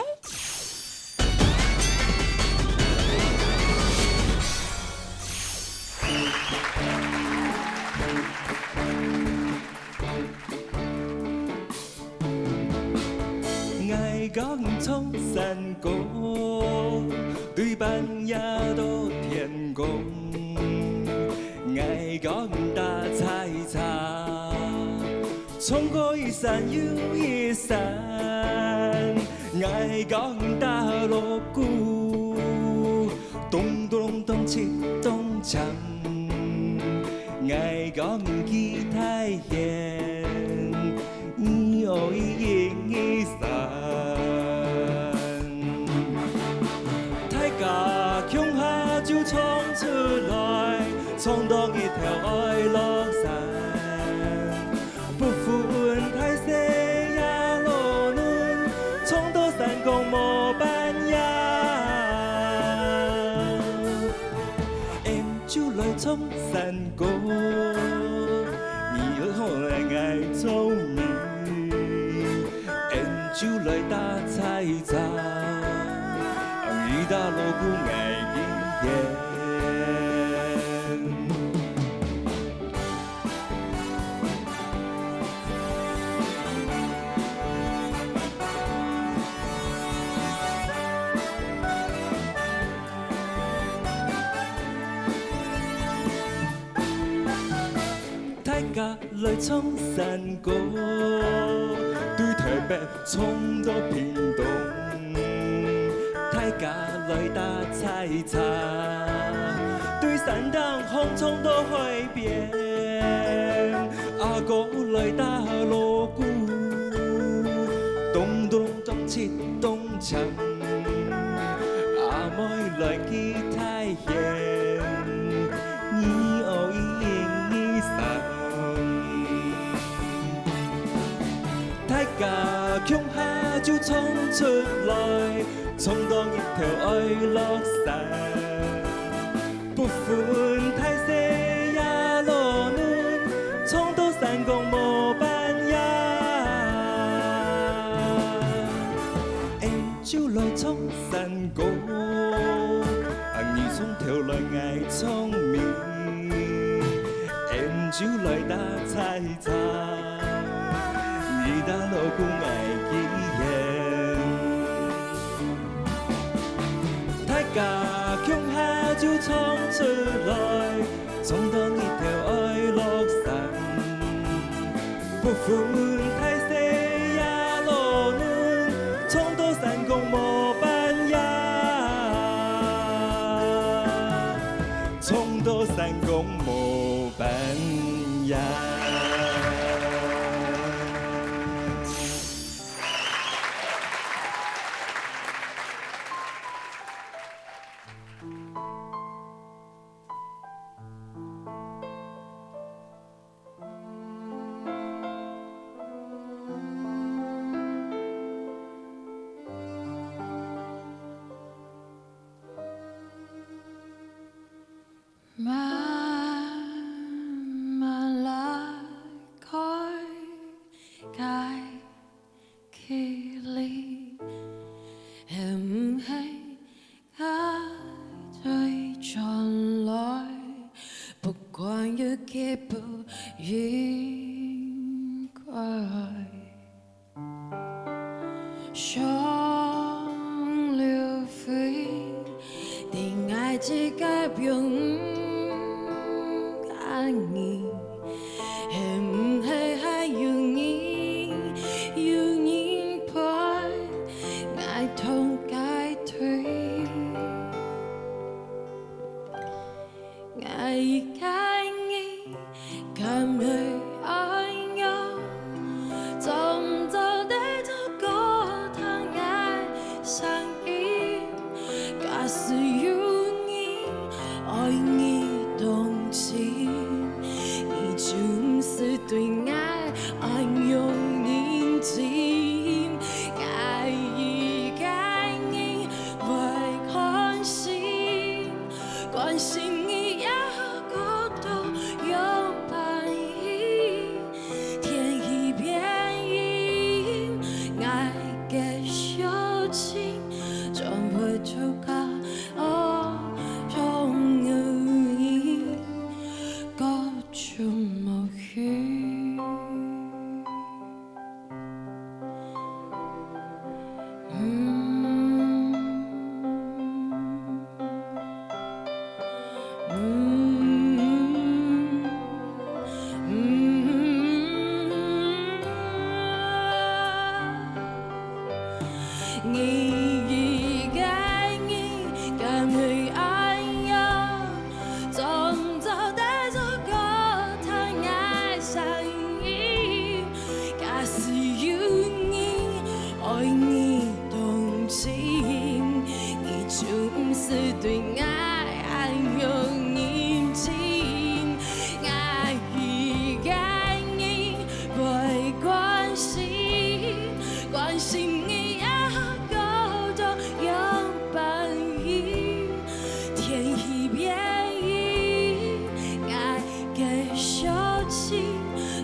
心，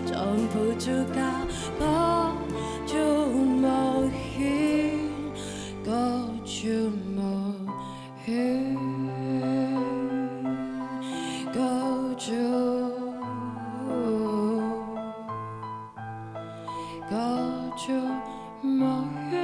装不住高，高就无形，高就无形，高就，高就无形。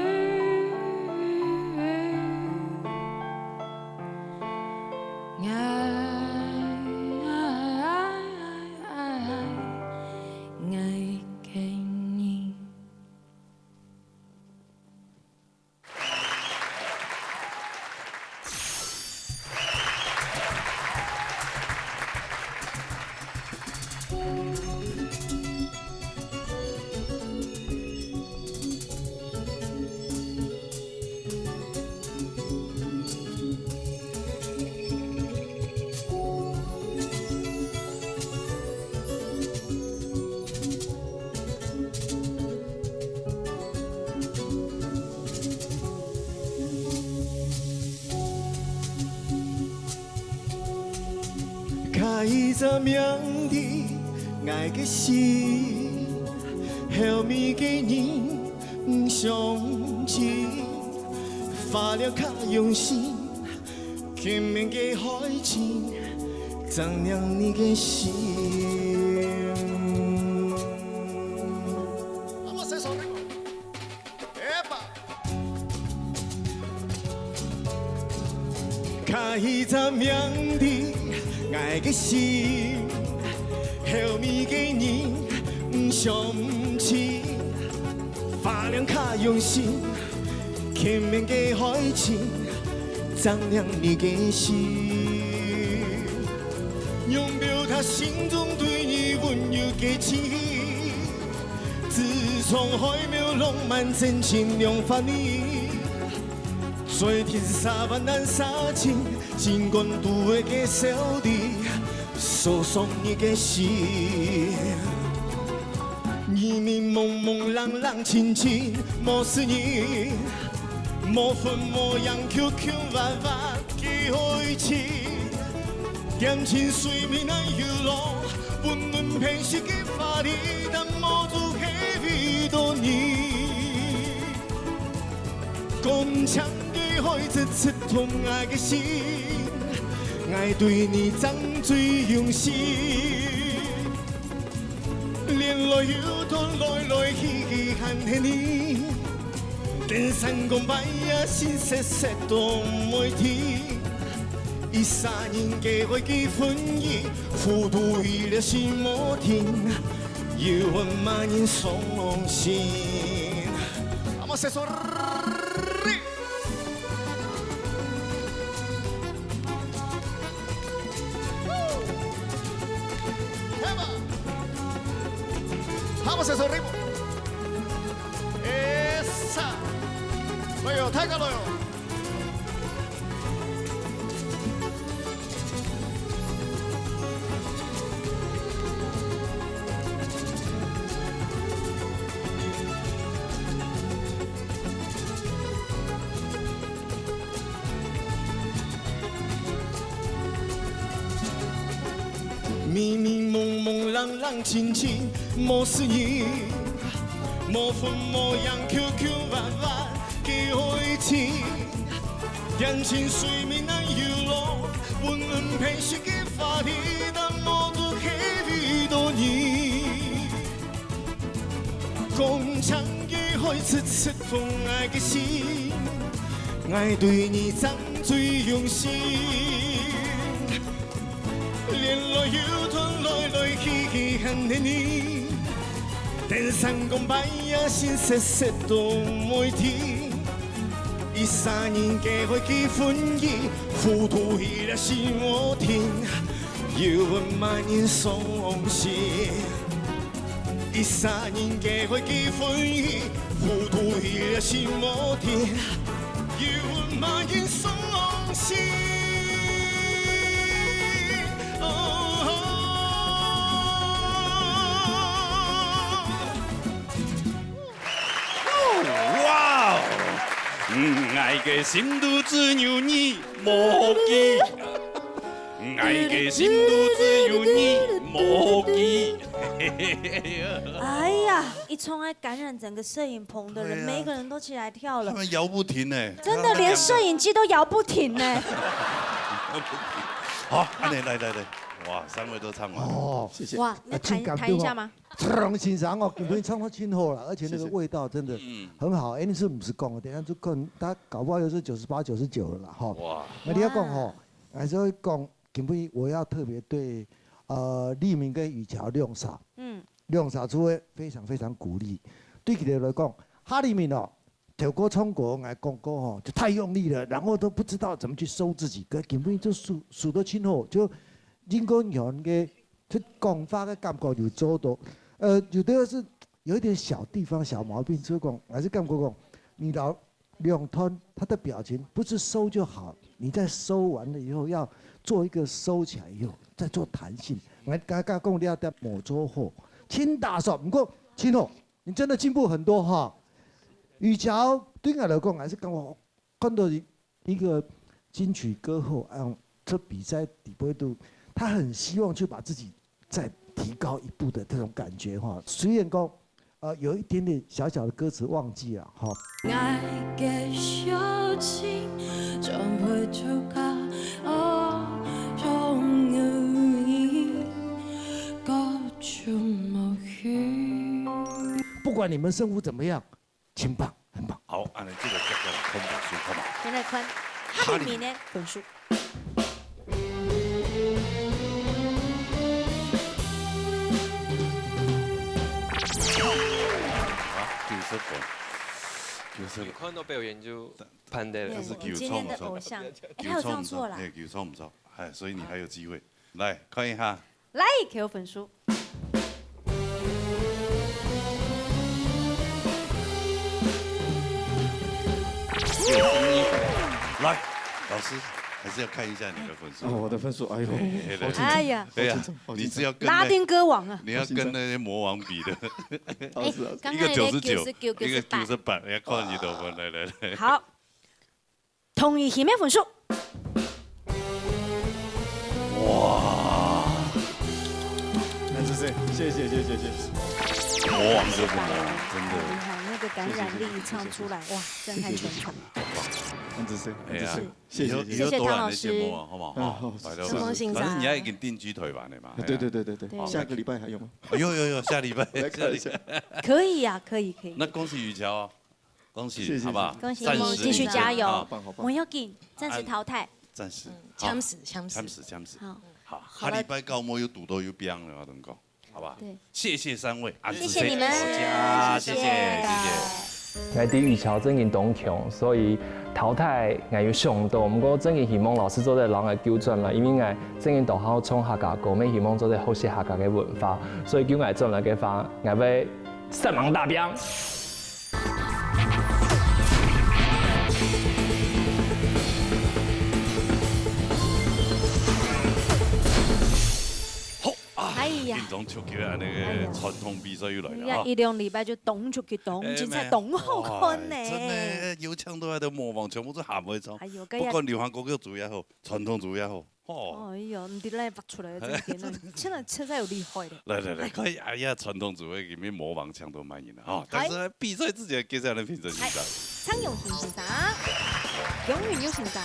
開一隻名字，𠊎个心，後面个人毋相信，花了較用心，前面个海情，丈量你个心。開一隻名字，𠊎个心，後面个人毋相信，花了較用心，前面个海情，丈量你个心。用表達心中對你溫柔个情意， 自創海廟浪漫真情兩萬里，最甜沙灣南沙情，盡管都會个小弟，訴說你个心。迷迷濛濛，冷冷清清，無思念，無魂無影，曲曲彎彎个愛情。 恬靜水面難遊浪，溫暖偏西个花裡，但無足係為著你。光強个海直直痛𠊎个心，𠊎對你正最用心。 連來又斷，來來去去還係你。登山降拜也，心塞塞都毋會停。一儕人个愛个恨意，糊塗去了心無停，又問麼人傷心。阿姆，塞索。 Vamos a su ritmo. Esa. 來喲，大家來喲。 迷迷濛濛，冷冷清清，無思念，無魂無影，曲曲彎彎个愛情。恬靜水面難遊浪，溫暖偏西个花裡，但無足係為著你。 光強个海直直痛𠊎个心，𠊎對你正最用心。連來又斷，來來去去還係你。登山降拜也，心塞塞都毋會停。一儕人个愛个恨意，糊塗去了心無停，又問麼人傷心。 一儕人个愛个恨意，糊塗去了心無停，又問麼人傷心。哦，哇哦！嗯，𠊎个心肚只有你，無佢。𠊎个心肚只有你，無佢。哎呀，一唱愛感染整個攝影棚的人，對啊。每一個人都起來跳了。他們搖不停欸，真的，連攝影機都搖不停欸。好，恁樣，來，來，來，哇，三位都唱完了。哦，謝謝。哇，那彈，呃，請感動哦。彈一下嗎？張先生哦，今天唱到盡好了，而且那個味道真的很好。嗯。哎，你是不是講的？等一下就看，他搞不好又是九十八、九十九了啦，哈。哇。那你要講吼，哇。還是會講，今天我要特別對，呃，立明跟雨喬兩儕，嗯。兩儕做得非常非常鼓勵。對佢等來講，哈立明哦， 頭歌唱歌，𠊎講過吼，就太用力了，然後都不知道怎麼去收自己，可根本就收，收到盡好，就應該用个，就講話个感覺有做到。呃，有的是有一點小地方小毛病，就講，還是感覺講，你老，兩段他的表情不是收就好，你在收完了以後要做一個收起來以後再做彈性。𠊎剛剛講你要在摸做好，真打爽，不過盡好。 你真的進步很多哈。雨喬對𠊎來講，還是感覺看到一，一個金曲歌后，嗯，這比賽底背度，他很希望去把自己再提高一步的這種感覺哈。雖然講，呃，有一點點小小的歌詞忘記了哈。愛个小情，總會出口，哦，終於，各種無趣。不管你們勝負怎麼樣， 真棒，很棒。好，恁樣這個結果看分數，好嗎？現在看哈立明个分數。啊，九十分，九十分。有看到表演就判的了。對，他是九唱毋著，我們今天的偶像。哎，他有唱錯啦。九唱毋著，哎，九唱毋著，哎，所以你還有機會。來，看一下。 來，給我分數。來，老師，還是要看一下你的分數。哦，我的分數，哎呦，哎，來。好緊張，哎呀。對呀，好緊張，好緊張。你是要跟那，拉丁歌王啊。你要跟那些魔王比的。老師，老師。哎，剛剛那個九十九，一個九十九，一個九十八，你要看你多少分，來，來，來。好。 同意佢个分數。哇！那這是，謝謝，謝謝，謝謝。魔王就是魔王，真的。很厲害，那個感染力唱出來，謝謝，謝謝。哇，震撼全場。謝謝，謝謝。那這是，哎呀，謝謝，謝謝，以後，以後多來那些魔王，謝謝。好不好？嗯，好。拜託。承蒙先生。反正你也已經定居台灣了嘛。對，對，對，對，對。對。好，下個禮拜還有嗎？有，有，有，下禮拜，我來看一下。下禮拜。可以啊，可以，可以。那恭喜雨喬哦。 恭喜，謝謝，好不好？謝謝。恭喜，暫時繼續加油。離開啊。棒，好棒。無要緊，暫時淘汰。暫時。嗯，好。暫時，暫時。暫時，暫時。好。好，好了。下禮拜到無又堵到又變了，我同你講，好不好？對。謝謝三位，謝謝你們。謝謝，謝謝，謝謝。謝謝。𠊎知雨喬真經當強，所以淘汰𠊎有想到，毋過真經希望老師做得摎𠊎糾正啦，因為𠊎真經當好唱客家歌，乜希望做得學習客家个文化，所以叫𠊎轉來个話，𠊎會煞猛打拚。 好啊，哎呀。緊張刺激啊，那個，哎呀。傳統比賽又來了啊。哎呀，一兩禮拜就當刺激，當精彩，哎，當好看呢。哎，真的，有唱到來个魔王，全部都還會唱。哎喲，不管流行歌曲做也好，傳統做也好， 哦。哎喲，毋知來挖出來个，真个，真个，真个有厲害个。來，來，來，看，哎呀，傳統組合裡面魔王搶到滿贏了哈。哎。但是呢，比賽之前，介紹的評審先生。哎，蔡永平先生，楊允佑先生，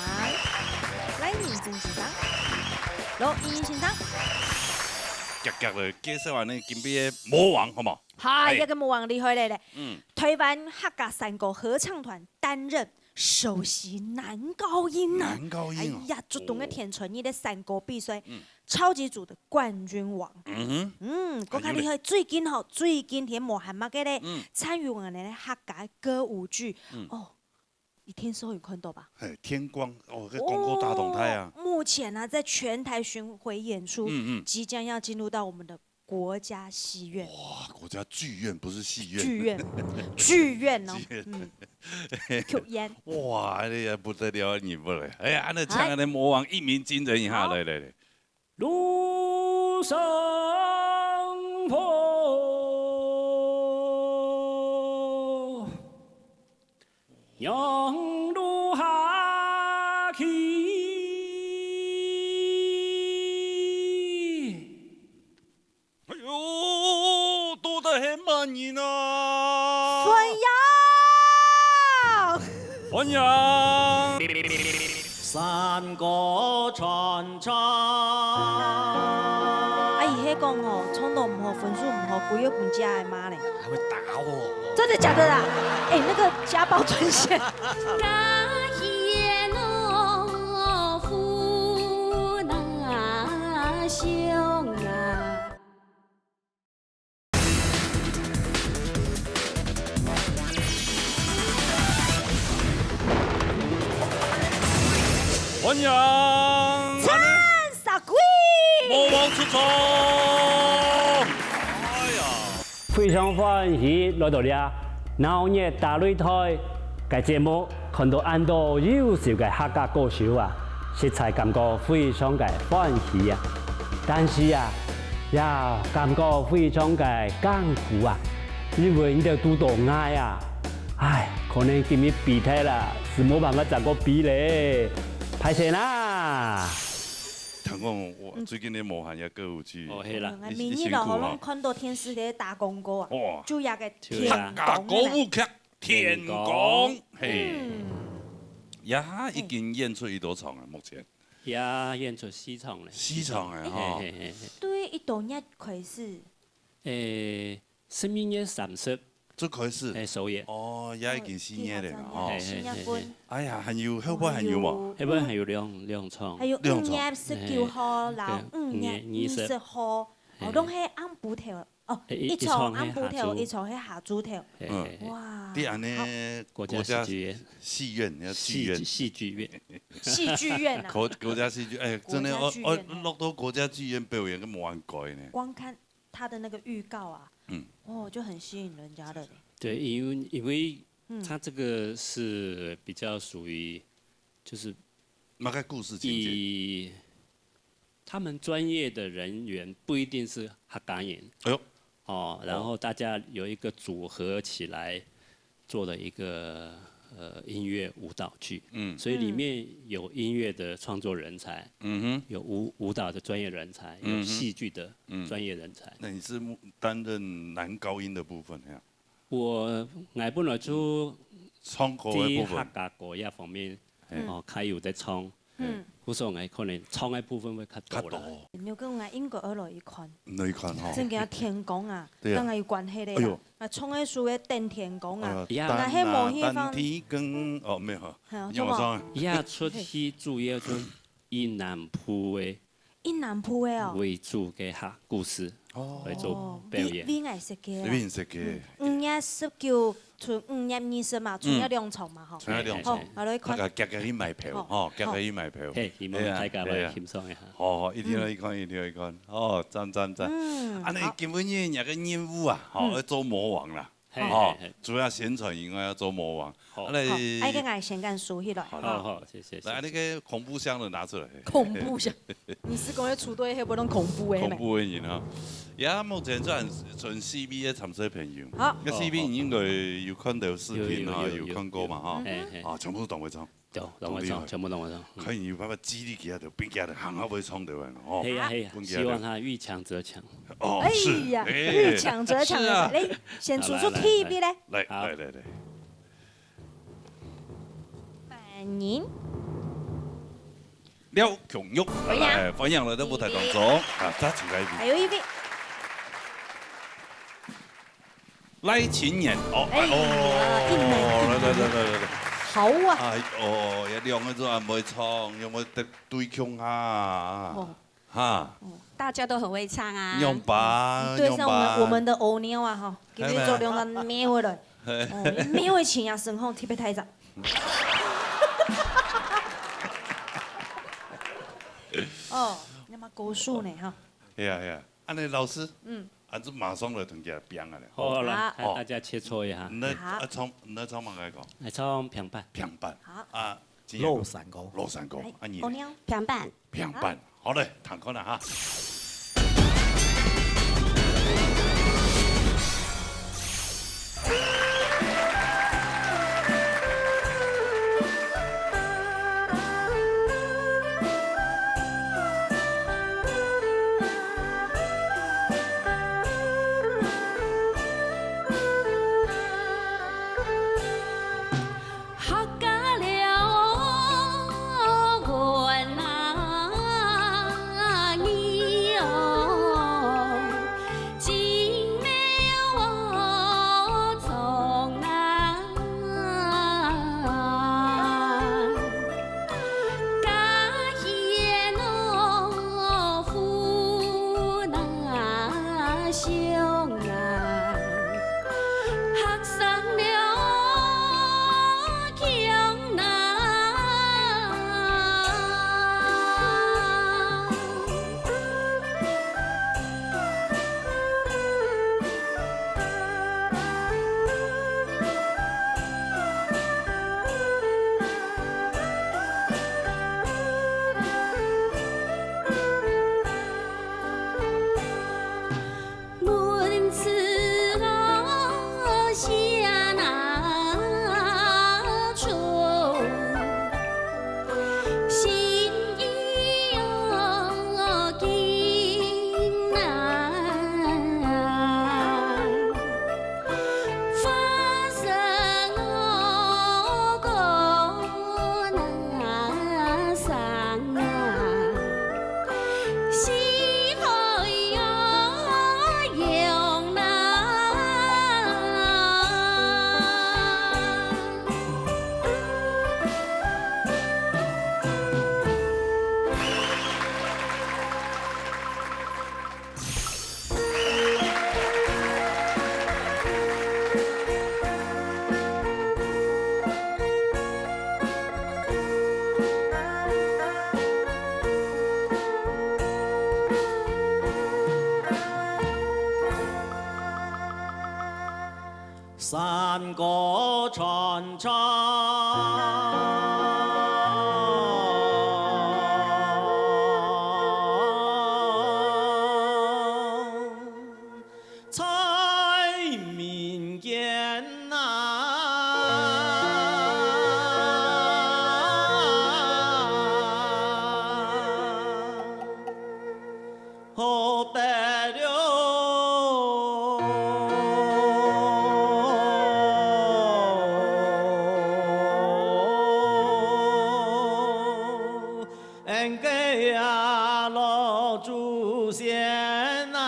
賴明珍先生，羅依依先生。遽遽个介紹完呢，今晡个魔王，好無？嗨，哎。這個魔王厲害了咧。嗯。台灣客家山歌合唱團擔任 首席男高音啊。男高音哦。哎呀，竹東个天穿日个山歌比賽，嗯。超級組的冠軍王。嗯哼。嗯，還有咧？閣較厲害，最近吼，最近天無閒麼个咧，嗯。參與我們的客家歌舞劇。嗯。哦，你電視有看到吧？嘿，天光，哦，這廣告大動態啊。哦，目前啊，在全台巡迴演出，嗯，嗯。即將要進入到我們的 國家戲院。哇，國家劇院，不是戲院。劇院，劇院哦，劇院。嗯，劇院。哇，哎呀，不得了的人物嘞！哎呀，恁樣唱恁樣魔王一鳴驚人一下，好。來，來，來。路上坡，讓路下去。 哎喲！係麼人啊？歡迎！歡迎！山歌傳唱。阿姨，係講哦，唱到毋好，分數毋好，歸月分姐个罵咧。還會打我。真的假的啦？哎，那個家暴專線。歡迎！陳淑貴！魔王出場！哎呀！非常歡喜來到這鬧熱大擂台个節目，看到恁多優秀个客家歌手啊，實在感覺非常个歡喜啊！但是啊，也感覺非常个艱苦啊，因為你兜堵到𠊎啊！唉，可能今日比賽啦，係無辦法再過比咧，敗勢啦！聽講，哇，最近个無閒也歌舞劇，哦，係啦，嗯，你，你辛苦哈。明日落雨攏看到電視咧打廣告啊，哇，就這个天公个。客家歌舞劇天公，嘿，嗯，也已經演出幾多場啊？目前也演出四場咧。四場啊，吼。嘿嘿嘿嘿。對幾多月開始？ 誒，十二月三十，就開始。誒，首演。哦，也已經四月了嘛，吼。嘿，嘿，四月份。哎呀，還有，後背還有無？後背還有兩，兩場。還有五月十九號，嘿，然後五月二十號，哦，攏係暗晡頭。哦，一場暗晡頭，一場係下晝頭。嘿，嘿，嘿。哇。你恁呢，國家戲劇院。戲院，要戲劇院。戲劇院。戲劇院啊。國，國家戲劇，哎，真的，國家劇院，哦，哦，落到國家劇院表演，跟無人改呢。光看 他的那個預告啊，嗯，哦，就很吸引人家的。對，因為，因為他這個是比較屬於，就是麼个故事情節？以他們專業的人員不一定是客家人。哎喲，哦，然後大家有一個組合起來， 做的一個，呃，音樂舞蹈劇。嗯。所以裡面有音樂的創作人才，嗯哼。有舞，舞蹈的專業人才，有戲劇的專業人才。嗯哼。那你是擔任男高音的部分，係啊？𠊎本來就唱歌个部分。在客家歌謠方面，哦，較有在唱。 嗯。故所𠊎可能唱个部分會較多啦。較多。你有講𠊎應該愛來去看。來去看吼。正經天公啊，對啊。跟𠊎有關係个啦。哎喲。啊，唱个時節等天公啊。哎喲，若係無地方，等啊，等天公，哦，沒有。係啊，你有唱啊？這齣戲主要就以南部个，以南部个哦。為主个客家故事，哦。來做表演。哦，為，為𠊎設計个啦。為你設計个。嗯，五月十九 賰五月二十嘛，賰了兩場嘛，吼。賰了兩場。好，𠊎來看。大家遽遽去買票，吼，遽遽去買票。嘿，希望大家來欣賞一下。好，好，一定愛去看，一定愛去看。哦，讚，讚，讚。嗯，恁呢，好。今晡日若个任務啊，吼，愛做魔王啦。嘿，吼，嘿，嘿。除了宣傳以外，愛做魔王。好。啊，來，好，愛个𠊎先共收起來。好啦。好，好，謝謝，謝謝。來，那個恐怖箱的拿出來。恐怖箱。 你係講个出對，係無恁恐怖个咩？恐怖个人啊！也目前算賰四位个參賽朋友。好。該四位你應該有看到視頻哈，有，有，有，有看過嘛哈？有。嘿，嘿。啊，全部都當會唱。對，當會唱，當厲害。全部當會唱。嗯。看有辦法激勵佢兜，變佢兜行到尾唱到完吼。係啊，係啊，分佢兜。希望他遇強則強。哦，哎呀，是，哎，遇強則強，是啊。來，先數數第一位咧。來，好。來，來，來。歡迎。 廖強玉，歡迎。來，歡迎來到舞台當中。啊，再請來一位。還有一位。賴清言，哦，哎呀，哦，一男一女。來，來，來，來，來，來。好啊。哎，哦，這兩個都還袂唱，有無得對共下啊？哦。哈。哦，大家都很會唱啊。樣般，對上我們，樣般。我們的歐尼啊，哈，今日做兩個妹回來。嘿。哦，妹回去啊，聲吼特別大隻。 哦，那麼高手呢，哈。係啊，係啊。恁呢，老師，嗯。恁就馬上來同佢拼啊咧。好啦，好。來，大家切磋一下。你愛，好。愛唱，你愛唱麼个歌？來唱平板。平板。好。啊，今天老山歌。老山歌。來，啊，你呢？姑娘。平板。 平板。好。好嘞，聽看啦哈。鄉啊，客山了鄉啊。山歌川唱，在民间呐。好得了，恩个啊，老祖先啊。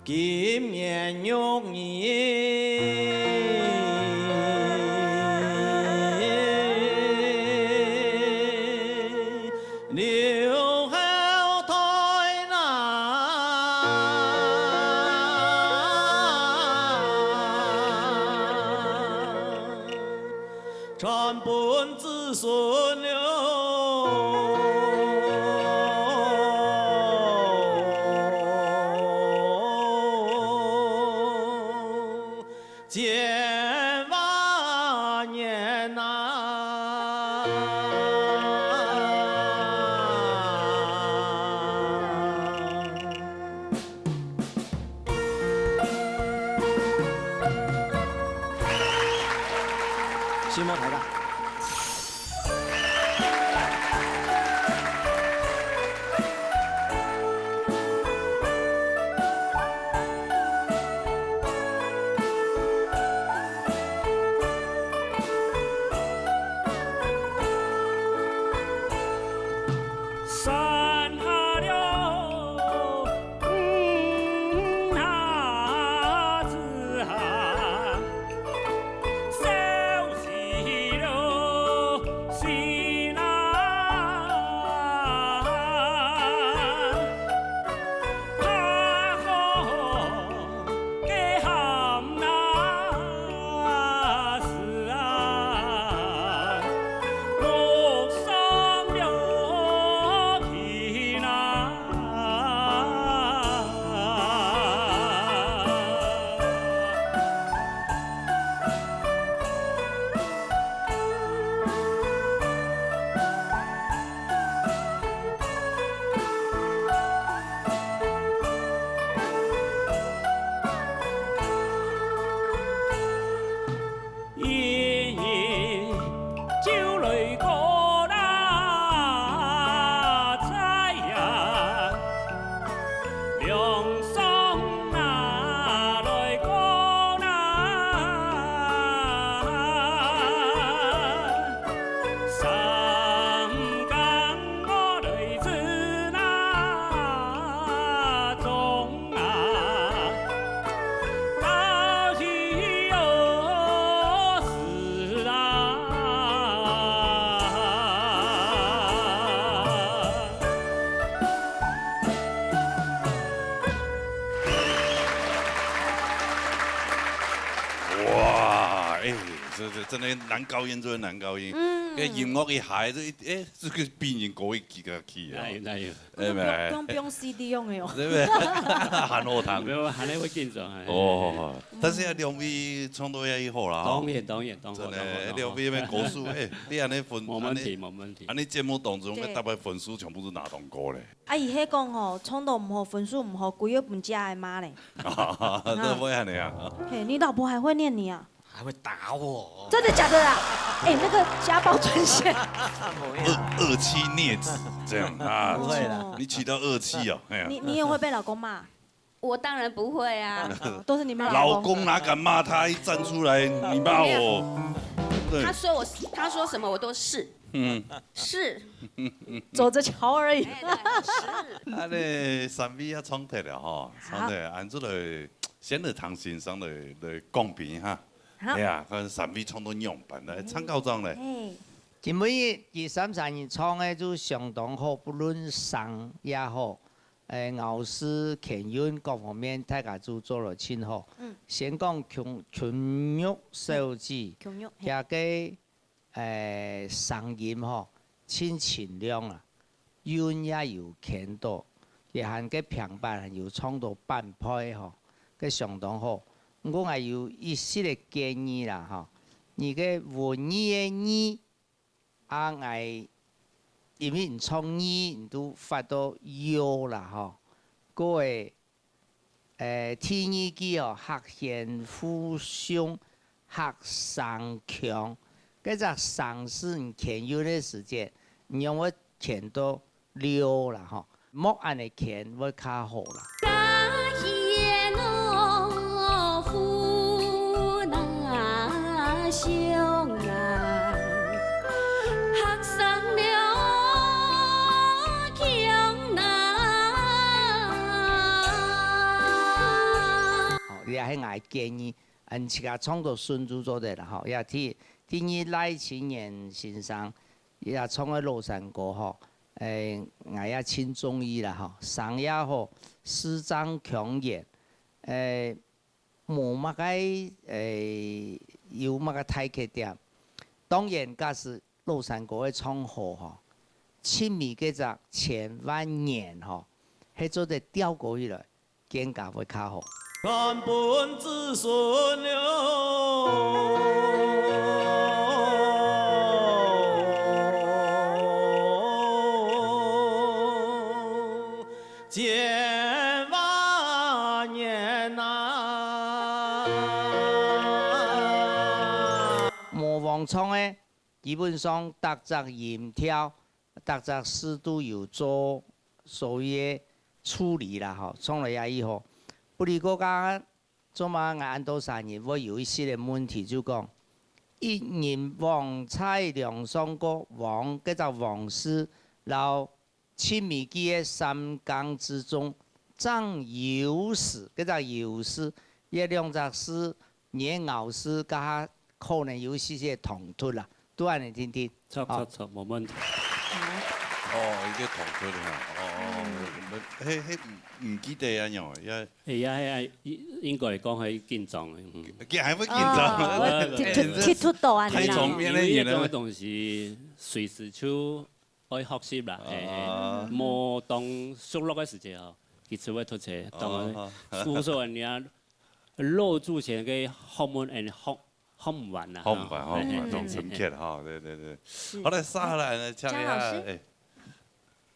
今年玉女留後代啦，傳分子孫了。 千萬年啊！承蒙大家。山下了，嗯，下子啊。 小溪流哎，这这真的男高音，真的男高音。嗯，个音乐一下，这一哎，这个比人高一级个去啊。哪有哪有？哎，没，不用不用 C D 用的哦。对不对？很好听。没有，还那会紧张。哎，哦，但是啊，两位唱到也好啦，当然当然当然，真的，当然，两位那边高手，哎，你安尼分，没问题，安尼，没问题。安尼节目当中，对，大概分数全部是拿当高嘞。啊，伊迄讲吼，唱到毋好，分数毋好，归个分家的妈嘞。这会安尼啊？嘿，你老婆还会念你啊？还会打我。真的假的啊？哎，那个家暴专线。恶恶妻孽子这样啊？不会啦。你娶到恶妻哦，哎呀。你你也会被老公骂？我当然不会啊。哦，都是你们老公。老公哪敢骂他？一站出来，你骂我。对。他说我，他说什么我都是。嗯。是。走着瞧而已。哎，对，是。啊，你三位啊，唱脱了吼，唱脱，俺这个先来听先生的的讲评哈。好。哎呀，看三位唱到仰般来，参考章嘞。哎。今晡日二三三人唱的就相当好，不论声也好， 誒，咬字、乾韻各方面，大家都做了盡好。嗯。先講瓊瓊玉小姐，嗯，瓊玉，嘿。佢个誒聲音吼，盡清亮啊，韻也有牽到，也還个平板還有唱到半拍吼，个相當好。毋過𠊎有一息个建議啦吼，你个文藝个藝 啊，𠊎因為你唱二，你都發到喲啦吼。各位，誒，第二句哦，客賢父雄，客生強。該隻生字你牽韻个時節，你用會牽到 溜啦吼，莫恁樣牽會較好啦。好，這係𠊎建議，恁自家唱到順就做得啦吼。也第第二賴清源先生， 也唱个老山歌吼，誒，𠊎也盡中意啦吼，聲也好，字正腔圓，誒，無麼个，誒，有麼个大缺點。當然，假使老山歌个唱好吼，盡尾該隻千萬年吼，係做得調過去了。 更加會較好。傳分子孫了，千萬年啊。模仿唱个，基本上逐隻音調 逐隻字都有做所謂个處理啦吼，唱來也已好。不過講，做麼个𠊎恁多儕人會有一息个問題，就講，一人旺財兩上角，旺，該隻旺字，摎盡尾句个三更之中，正有時，該隻有時，這兩隻字，你个咬字，該下可能有一息息个衝突啦。 都恁樣定定。著，著，著，無問題。哦，一个同桌的哈，哦，哦，嘿，嘿，毋，毋記得啊，喲，也，哎呀，哎呀，應，應該講係緊張的，嗯。佢還會緊張，哦，哎，這，這，這，這，這，太場面了，因為這種的東西，隨時就愛學習啦，嘿，嘿。啊。無當熟絡个時節吼，佢就會突出，當然，哦，好。故所人家老祖先个學問，and學 學毋完啦，學毋完，學毋完，嘿，嘿，嘿，嘿。當深刻哈，對，對，對。是。好，來，接下來呢，請一下，江老師。哎。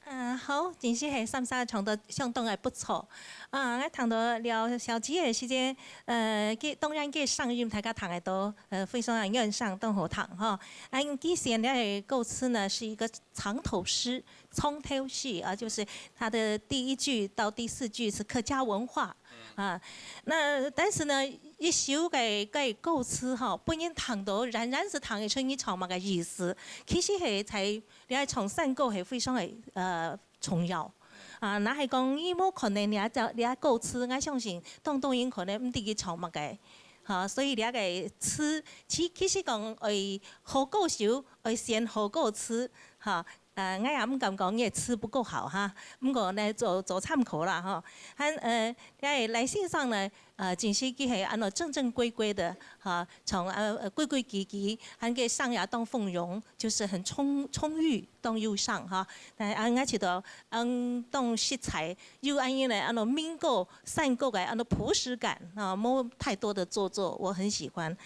嗯，好，真係係三儕唱到相當个不錯。啊，𠊎聽到廖小姐个時間，呃，佢，當然佢聲音大家聽得到，呃，非常个圓上，當好聽哈。啊，佢寫个歌詞呢，是一個藏頭詩，藏頭詩啊，就是它的第一句到第四句是客家文化。 啊，那但是呢，一首个，个歌詞吼，分人聽到，仍然是聽得出你唱麼个意思。其實係在，你愛唱山歌係非常个，呃，重要。啊，若係講你無可能，你愛照，你愛歌詞，𠊎相信當多人可能毋知佢唱麼个。哈，所以你个詞，其，其實講，愛好歌手，愛選好歌詞，哈， 呃，𠊎也毋敢講你个詞不夠好哈，毋過呢，做，做參考啦吼。還，呃，這賴先生呢，呃，真係佢係恁樣正正規規个，哈，從，呃，呃，規規矩矩，恁个生涯當豐容，就是很充，充裕，當優勝，哈。但係，啊，𠊎覺得，嗯，當實在，又恁樣呢，恁樣民歌、山歌个，恁樣樸實感，啊，無太多的做作，我很喜歡。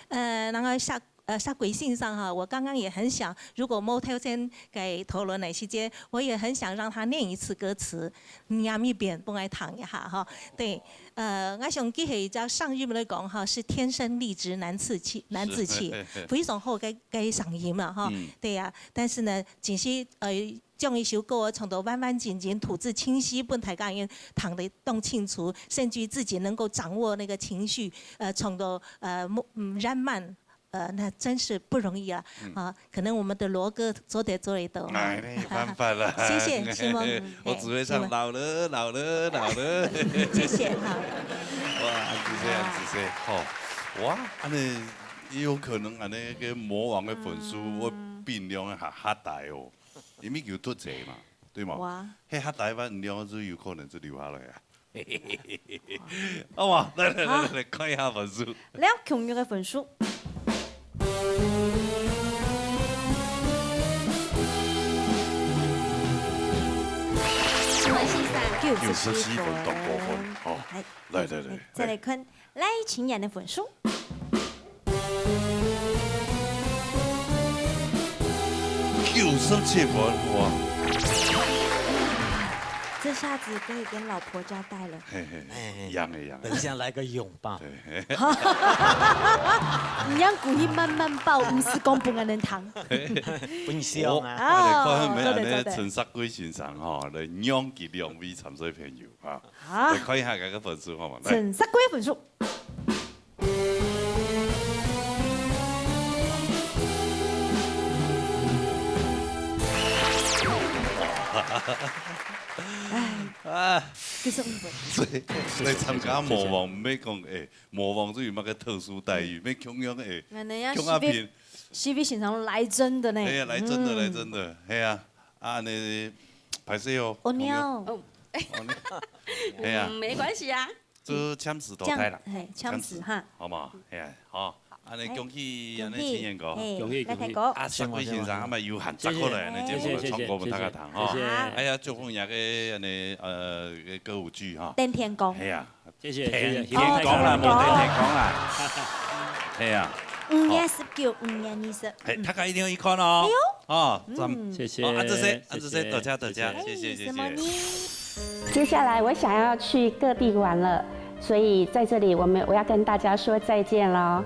呃，然後下 呃，石鬼先生哈，我剛剛也很想，如果無頭先个討論个時間，我也很想讓他念一次歌詞，念一遍，分𠊎聽一下哈。對，呃，𠊎想佢係照上一來講哈，是天生麗質難自棄，難自棄，是。非常好个，个聲音了哈。嗯。對呀，但是呢，其實，呃，將一首歌唱到完完整整、吐字清晰，分大家也聽得當清楚，甚至自己能夠掌握那個情緒，呃，唱到，呃，嗯，圓滿， 呃，那真是不容易啊。嗯。啊，可能我們的羅哥做得做得到啊。哎，沒辦法了。謝謝，希望，我只會唱，哎，希望。老了，老了，老了。謝謝哈。哇，恁仔細，恁仔細，吼。哇，恁樣也有可能恁樣个魔王个分數，嗯。會變量个下，下低哦。因為有突者嘛，對嗎？哇。該下低分量就有可能就留下來啊。 好嘛，來，來，來，好。來，看一下分數。了，共樣个分數。請問先生。九十四分，當高分，好。哎，來，來，來，哎，再來看，來，請問个分數。 九十七分，哇！這下子可以跟老婆交代了。嘿，嘿，嘿，哎，贏了，贏了。等一下來個擁抱。對，嘿。你要故意慢慢抱，毋使講分𠊎等聽。分享啊。哦，哦，來看下面恁樣，做得，做得。陳石鬼先生吼，來讓佢兩位參賽朋友啊。好。來看一下這個分數好嗎？來。陳石鬼个分數。 啊，其實毋會。所以，所以參加魔王，毋係講，哎，魔王就有麼个特殊待遇，毋係共樣，哎，恁樣啊，共下片。四位，四位先生來真的呢。哎呀，來真的，嗯。來真的，哎呀，啊，恁樣，歹勢哦，哦，朋友。哦。哦，你，哎呀。嗯，沒關係啊。 就簽字淘汰啦。簽，嘿，簽字哈。好無？嘿，好，恁樣恭喜，恭喜，恁樣青年哥。嘿，恭喜，恭喜。來，大哥。啊，石鬼先生，恁樣有閒再過來，恁樣節目唱歌分大家聽，吼。謝謝，謝謝，謝謝。哎呀，祝福你个恁樣，呃，歌舞劇哈。登天宮。哎呀，謝謝，謝謝。天，天公啦，無登天公啦。哎呀。五月十九，五月二十。哎，大家一定要去看哦。哎喲。哦，咱們，嗯。謝謝，哦，恁仔細，恁仔細，謝謝，多謝，多謝，謝謝。謝謝，謝謝。哎，什麼呢？ 接下來我想要去各地玩了，所以在這裡我們，我要跟大家說再見囉。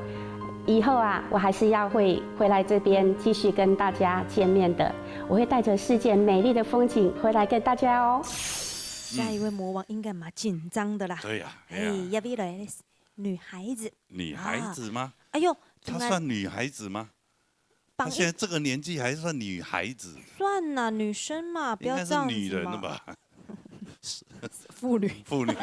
以後啊，我還是要會回來這邊繼續跟大家見面的，我會帶著世界美麗的風景回來給大家哦。下一位魔王應該蠻緊張的啦。對呀，哎呀。哎，要不要來？女孩子。女孩子嗎？啊。哎喲，她算女孩子嗎？ 她現在這個年紀還算女孩子？算啦，女生嘛，不要這樣子嘛。應該是女人了吧？婦女。婦女。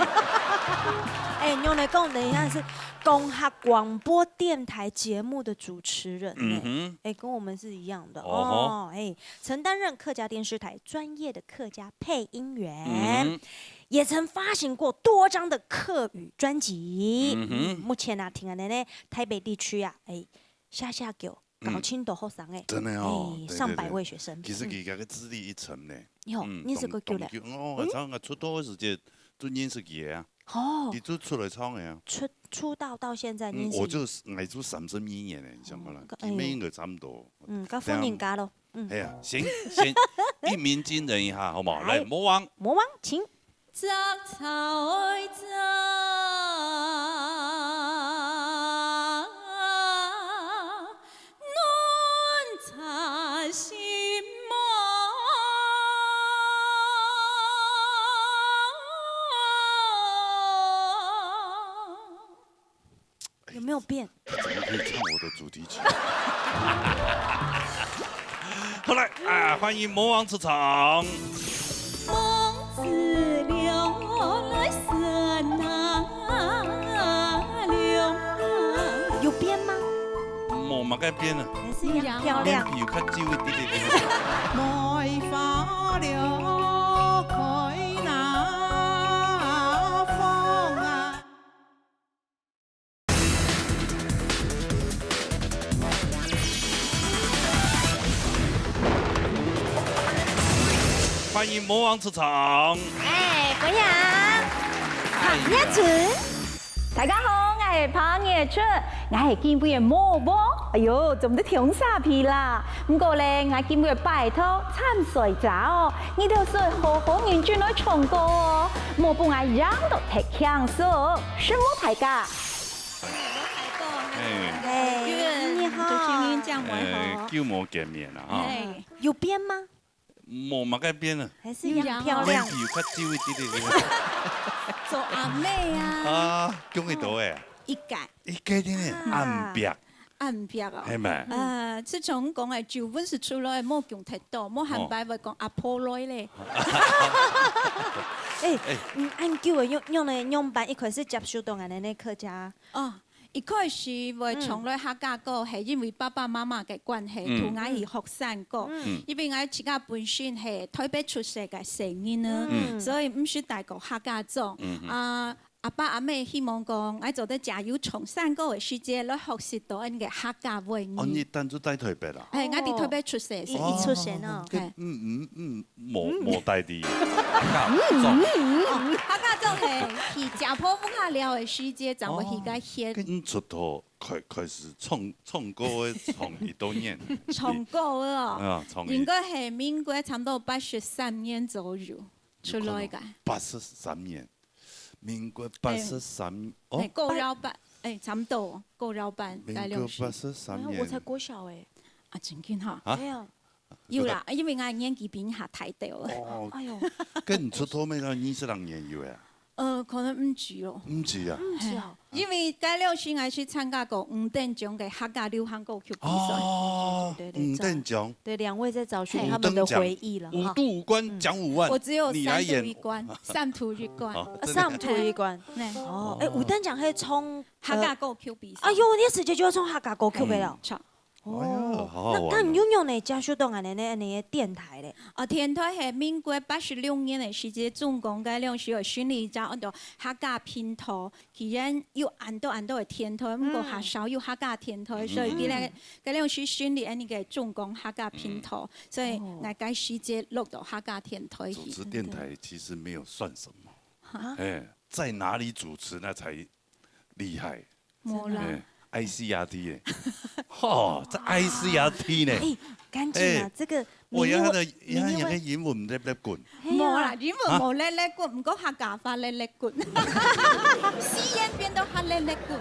哎，你來講，等一下是公客廣播電台節目的主持人呢。嗯哼。哎，跟我們是一樣的。哦吼。哦，哎，曾擔任客家電視台專業的客家配音員，嗯哼。也曾發行過多張的客語專輯。嗯哼。嗯，目前啊，聽恁樣呢，台北地區啊，哎，下下叫 嗯。搞清楚學生欸。真的哦，哎，對，上百位學生。對，對。其實佢个資歷一層呢。喲，嗯，認識幾久了？當，當久，哦，嗯？我想我出道个時節就認識佢个啊。哦。佢就出來唱个啊。出，出道到現在認識。嗯，我就，我就三十二年了，你想看啦，哦，哎喲。佢乜應該差不多。嗯，該分人家咯。嗯。哎呀，行，先一鳴驚人一下，好不好？來，來。魔王。魔王，請。 有沒有變？怎麼可以唱我的主題曲？好來，啊，歡迎魔王出場。 有變嗎？無麼个變啊。還是一樣漂亮。面皮有較皺一點點。梅花撩開那風啊。歡迎魔王出場。哎，歡迎。哎呀。葉春。大家好，𠊎係潘葉春，𠊎係今晡日个魔王。哎喲，做毋得忒沙鼻啦。毋過咧，𠊎今晡日拜託參賽者哦，你兜愛好好認真來唱歌哦，莫分𠊎贏到忒輕鬆。承蒙大家。哎，你好。主持人，恁好。哎，久無見面了哈。哎。有變嗎？ 無麼个變啊。還是一樣漂亮。年紀有較久一點點。做阿姆啊。啊，恭喜多哎。一屆。一屆定定，啊。恁白。恁白哦。係咩？呃，自從講个舊聞係出來，無講忒多，無下擺會講阿婆來咧。哎，哎。嗯，恁久个，仰，仰呢，仰般一開始接觸到恁呢个客家？哦， 一開始會唱來客家歌，嗯。係因為爸爸媽媽个關係，嗯。同𠊎去學山歌。嗯。因為𠊎自家本身係台北出世个細人啊，嗯。所以毋識戴過客家莊。嗯哼。啊，阿爸阿姆希望講，𠊎做得藉由唱山歌个時節，來學習到𠊎个客家話語。哦，你單就在台北啊？哎，𠊎在台北出世，哦。所以一，一出世哦。哦，嘿。嗯，嗯，嗯。 無，無帶的。客家莊。哦，客家莊係去姐婆屋下尞个時節，正會去該歇。哦，該你出道開，開始唱，唱歌个從幾多年？唱歌个哦，啊，從幾，應該係民國差毋多八十三年左右出來个。有可能，八十三年，民國八十三，哎，哦，哎，過了半，哎，差毋多，過了半，民國八十三年。該兩時。哎，我才國小哎。啊，真緊哈。啊？哎呀。 有啦，因為𠊎年紀比你較大兜了。哦，哎喲。該你出道乜到二十零年有啊？呃，可能毋止哦。毋止啊？毋止哦。因為該兩時𠊎去參加過吳淡江个客家流行歌曲比賽。哦，對，對，對，吳淡江。對，兩位在找尋他們的回憶了哈。五度五關，講五萬，我只有三度一關，你來演。三度一關。好，呃，三度一關。對。哦，哎，吳淡江還唱，客家歌曲比賽。哎喲，你直接就愛唱客家歌曲个哦。嗯，唱。 哦，哎呀，好好玩哦。該，該你仰般呢接觸到恁呢，恁呢个電台咧？哦，電台係民國八十六年个時節，中共該兩時有成立一隻安到客家頻道，既然有恁多恁多个電台，毋過較少有客家電台，嗯。所以佢咧，嗯。該兩時成立恁呢个中共客家頻道，嗯。所以，哦。𠊎該時節落到客家電台去。主持電台其實沒有算什麼。哈？哎，在哪裡主持那才厲害。 無啦。哎，I C R T欸。吼，這I C R T呢？哎，趕緊啊，哎，這個我以後他的，你以後，以後那個英文咧咧滾。嘿啊。無啦，英文無咧咧滾，啊？毋過客家話咧咧滾。四縣變到較咧咧滾。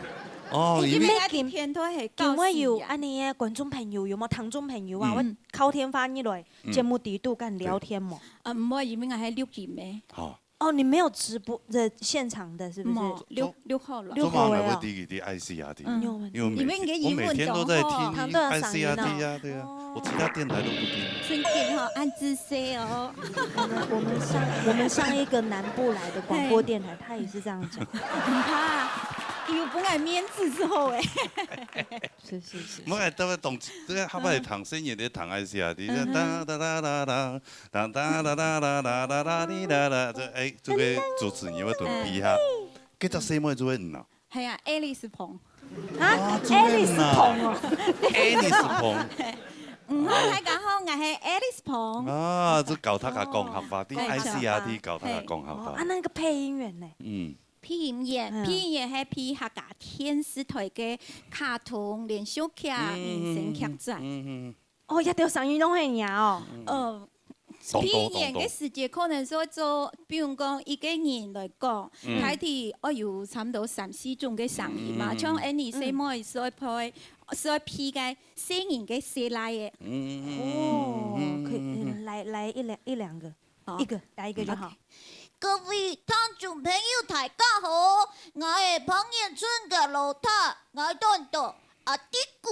哦，因為，因為𠊎天天都係教四縣。今晡日有恁呢个觀眾朋友，有無？聽眾朋友啊，嗯。𠊎敲電話入來，嗯。節目底肚跟聊天無？啊，毋會，因為𠊎係錄音个。好。 哦，你沒有直播的現場的，是不是？無，錄，錄好了。錄好了哦。昨晚還會滴滴滴I C R T，嗯。因為我每天，因為你的英文我每天都在聽當好。聽到聲音哦。I C R T啊，對啊，哦。我其他電台都不聽。真的哈，恁仔細哦。我們，我們上，我們上一個南部來的廣播電台，嘿。他也是這樣講。毋怕，有分𠊎面子之後哎。是，是，是，是。我還特別懂，這個後擺聽聲音的聽I C R T，嗯哼。噠噠噠噠噠， 噠噠噠噠噠噠噠噠哩噠噠，這，哎，這個主持人會準備一下。哎。這隻細妹做得嗯啊？係啊，Alice彭。啊，啊，做得嗯啊。Alice彭哦。Alice彭。嗯，好，大家好，𠊎係Alice彭。啊，這教大家講客話，在，哎，I C R T教大家講客話。哦，啊，那個配音員呢？嗯。配音員，嗯。配音員係配客家電視台个卡通連續劇、嗯，明星劇集。嗯，嗯，嗯。 哦，這兜聲音攏係你哦。嗯。呃，咚咚咚咚。配音个時節可能係做，比如講一個人來講，嗯。大體愛有差毋多三四種个聲音嘛，嗯。像Annie細妹係愛配，係愛配个細人个細倈仔。嗯。哦，可以，嗯，來，來一兩，一兩個。 好。一個，來一個就好。OK。各位聽眾朋友，大家好，𠊎係彭彥春个老弟，𠊎安到阿弟牯。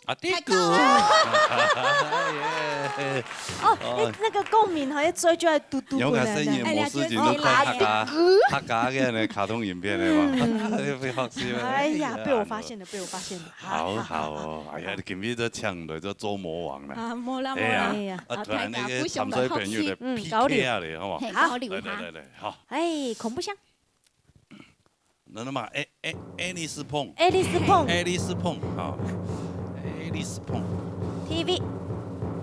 阿弟牯。大家好。耶。哦，哦。哎，那個共鳴好像追就愛嘟嘟滾了。有个聲音模式就能看客家，哎呀，就客家个那卡通影片的嘛。嗯。被學習了。哎呀，被我發現了，被我發現了。好，好，好，好哦。哎呀，你今日就搶了，就做魔王了。啊，無啦，哎呀，無啦。哎呀。 啊，好，突然那個參賽朋友的大家互相來學習。嗯，交流。P K啊咧，好無？嘿，好。交流一下。來，來，來，來，好。哎，恐怖箱。那，那麼，哎，哎，Alice彭。Alice彭。Alice彭，好。Alice彭。T V。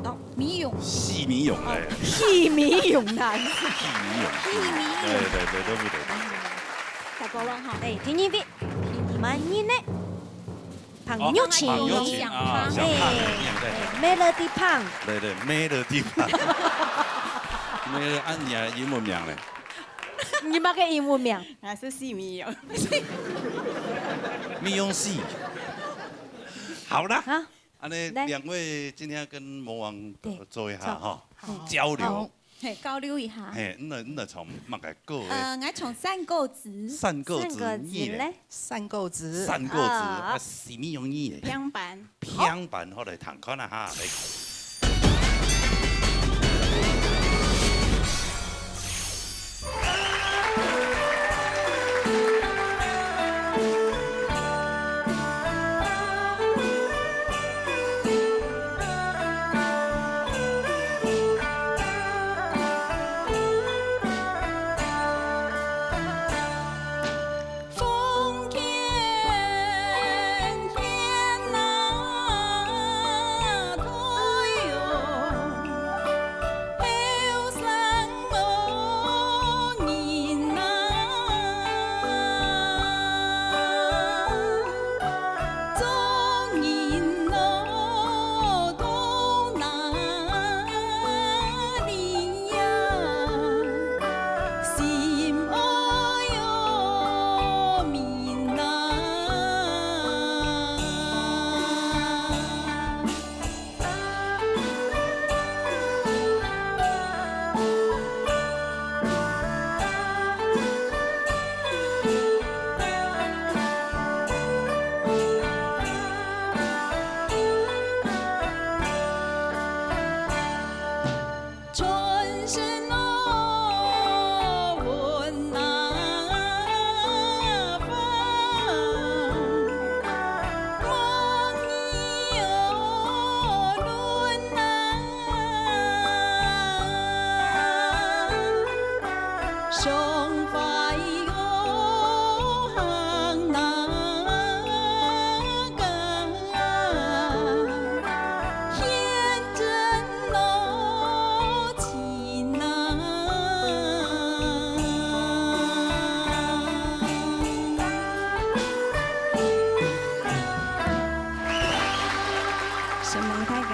咚。美容。死美容嘞。哦，死美容啦。死美容。死美容。對，對，對，對不對？大哥了哈。哎，第二位，第二位呢？彭玉琴。哦，彭玉琴啊，哎，香港的，對。哎，Melody彭。對，對，Melody彭。Melody，啊，你的英文名嘞？你麼个英文名？啊，係死美容。美容師。好啦。啊？ 恁呢，來。兩位今天跟魔王，對，呃，做一下哈，好。交流。好。嘿，交流一下。嘿，你，你唱麼个歌的？呃，𠊎唱三個字。三個字，三個字你呢？嘞？三個字。三個字，啊。啊，死美容你呢？平板。平板，好來聽看啊哈，來。承蒙大家。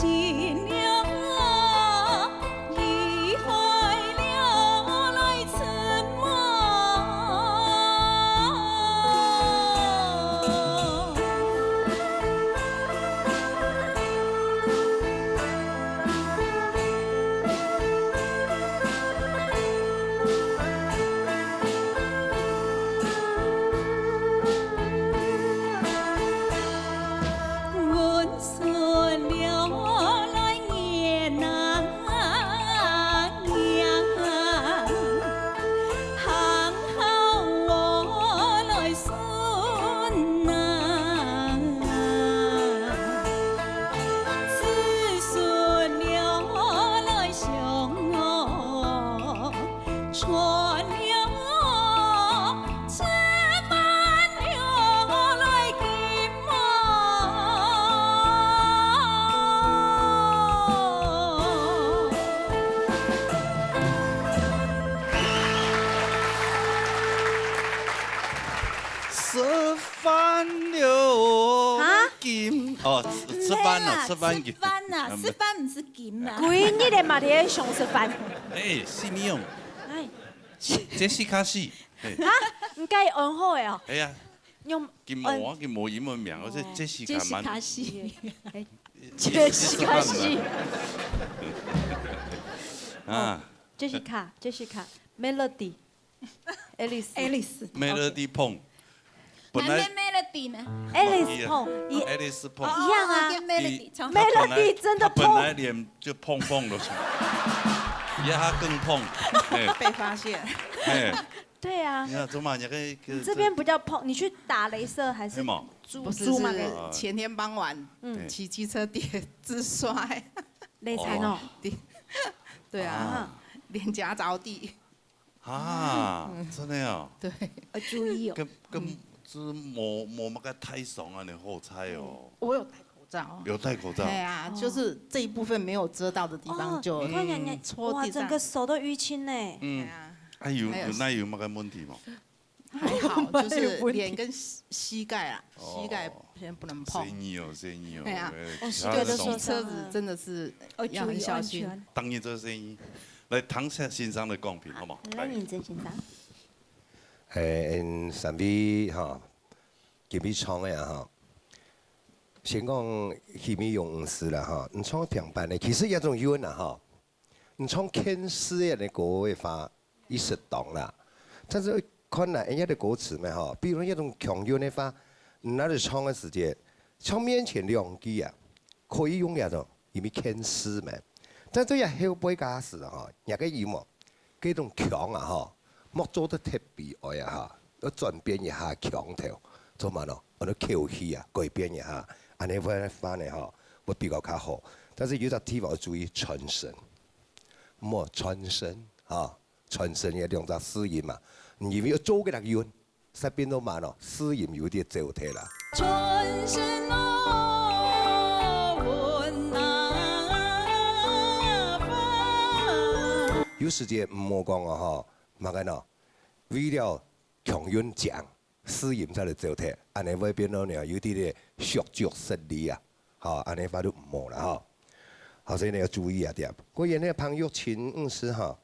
新娘啊，已开了来出门。阮 出了来年啊年，行好我来孙啊，子孙了来相哦。 穿了，穿满了来金毛。食饭了，啊金哦，吃吃饭了，哎呀吃饭金。吃饭呐，嗯吃饭毋係金呐。歸日个嘛，天天想食飯。哎，信用，哎，这是卡西，哎，你介意安好个哦？哎呀，用金毛啊，金毛英文名，我说这是卡蛮，这是卡西，哎，这是卡西啊，，Jessica，Jessica，Melody，Alice。 Alice。 Melody Pong，本来那那 Melody 呢？ Alice 碰一，Alice Pong，一样啊哦，跟 Melody 差不多。他本来 Melody 真的他本来碰脸就碰碰的，也他更碰，哎被发现。哎，对啊你，看怎么你看你这边不叫碰，你去打镭射还是黑毛，注不是，猪嘛是前天傍晚嗯对骑机车跌自摔，雷惨哦？对啊，啊脸颊着地。啊，真的哦，对，要注意哦。跟跟就是没没那个太爽啊，你好彩哦，我有戴口罩。有戴口罩对，啊，就是这一部分没有遮到的地方就哦，你看人家戳地上哇，整个。手都淤青呢。对嗯，啊，啊有没有有那有那个问题吗？还好，就是有问题脸跟膝膝盖啦，哦膝盖先不能碰。生意哦，生意哦，对啊哎哦其他的膝盖都受东西车子真的是要要很小心。注意安全。当然这个生意，来唐先生的讲评好吗？那你真紧张。诶，因三位吼，今日唱个啊吼，先讲喜美容女士啦吼，你唱平板的，其实也种有啦吼，你唱Ken氏的歌的话，也适当啦。但是看啦，人家的歌词嘛吼，比如那种强音的话，你拿去唱的时节，唱面前两句啊，可以用那种，因为Ken氏嘛。但这也后背假使吼，人家个音哦， 这种腔啊吼，莫做得特别哀啊哈，要转变一下腔调，做嘛咯，我的口气啊改变一下，安尼会翻的吼，会比较较好。但是有只地方要注意传声，莫传声啊，传声也两只四音嘛，因为要做个那个音，煞变到慢咯，四音有点走脱啦。传声哦，问阿爸。有时节毋好讲哦吼，嘛个喏，为了强运讲，四音才来走脱，安尼会变到呢有点点削足失礼啊，吼，安尼话就毋好啦吼。好，所以呢要注意啊点。过年呢朋友请勿食哈，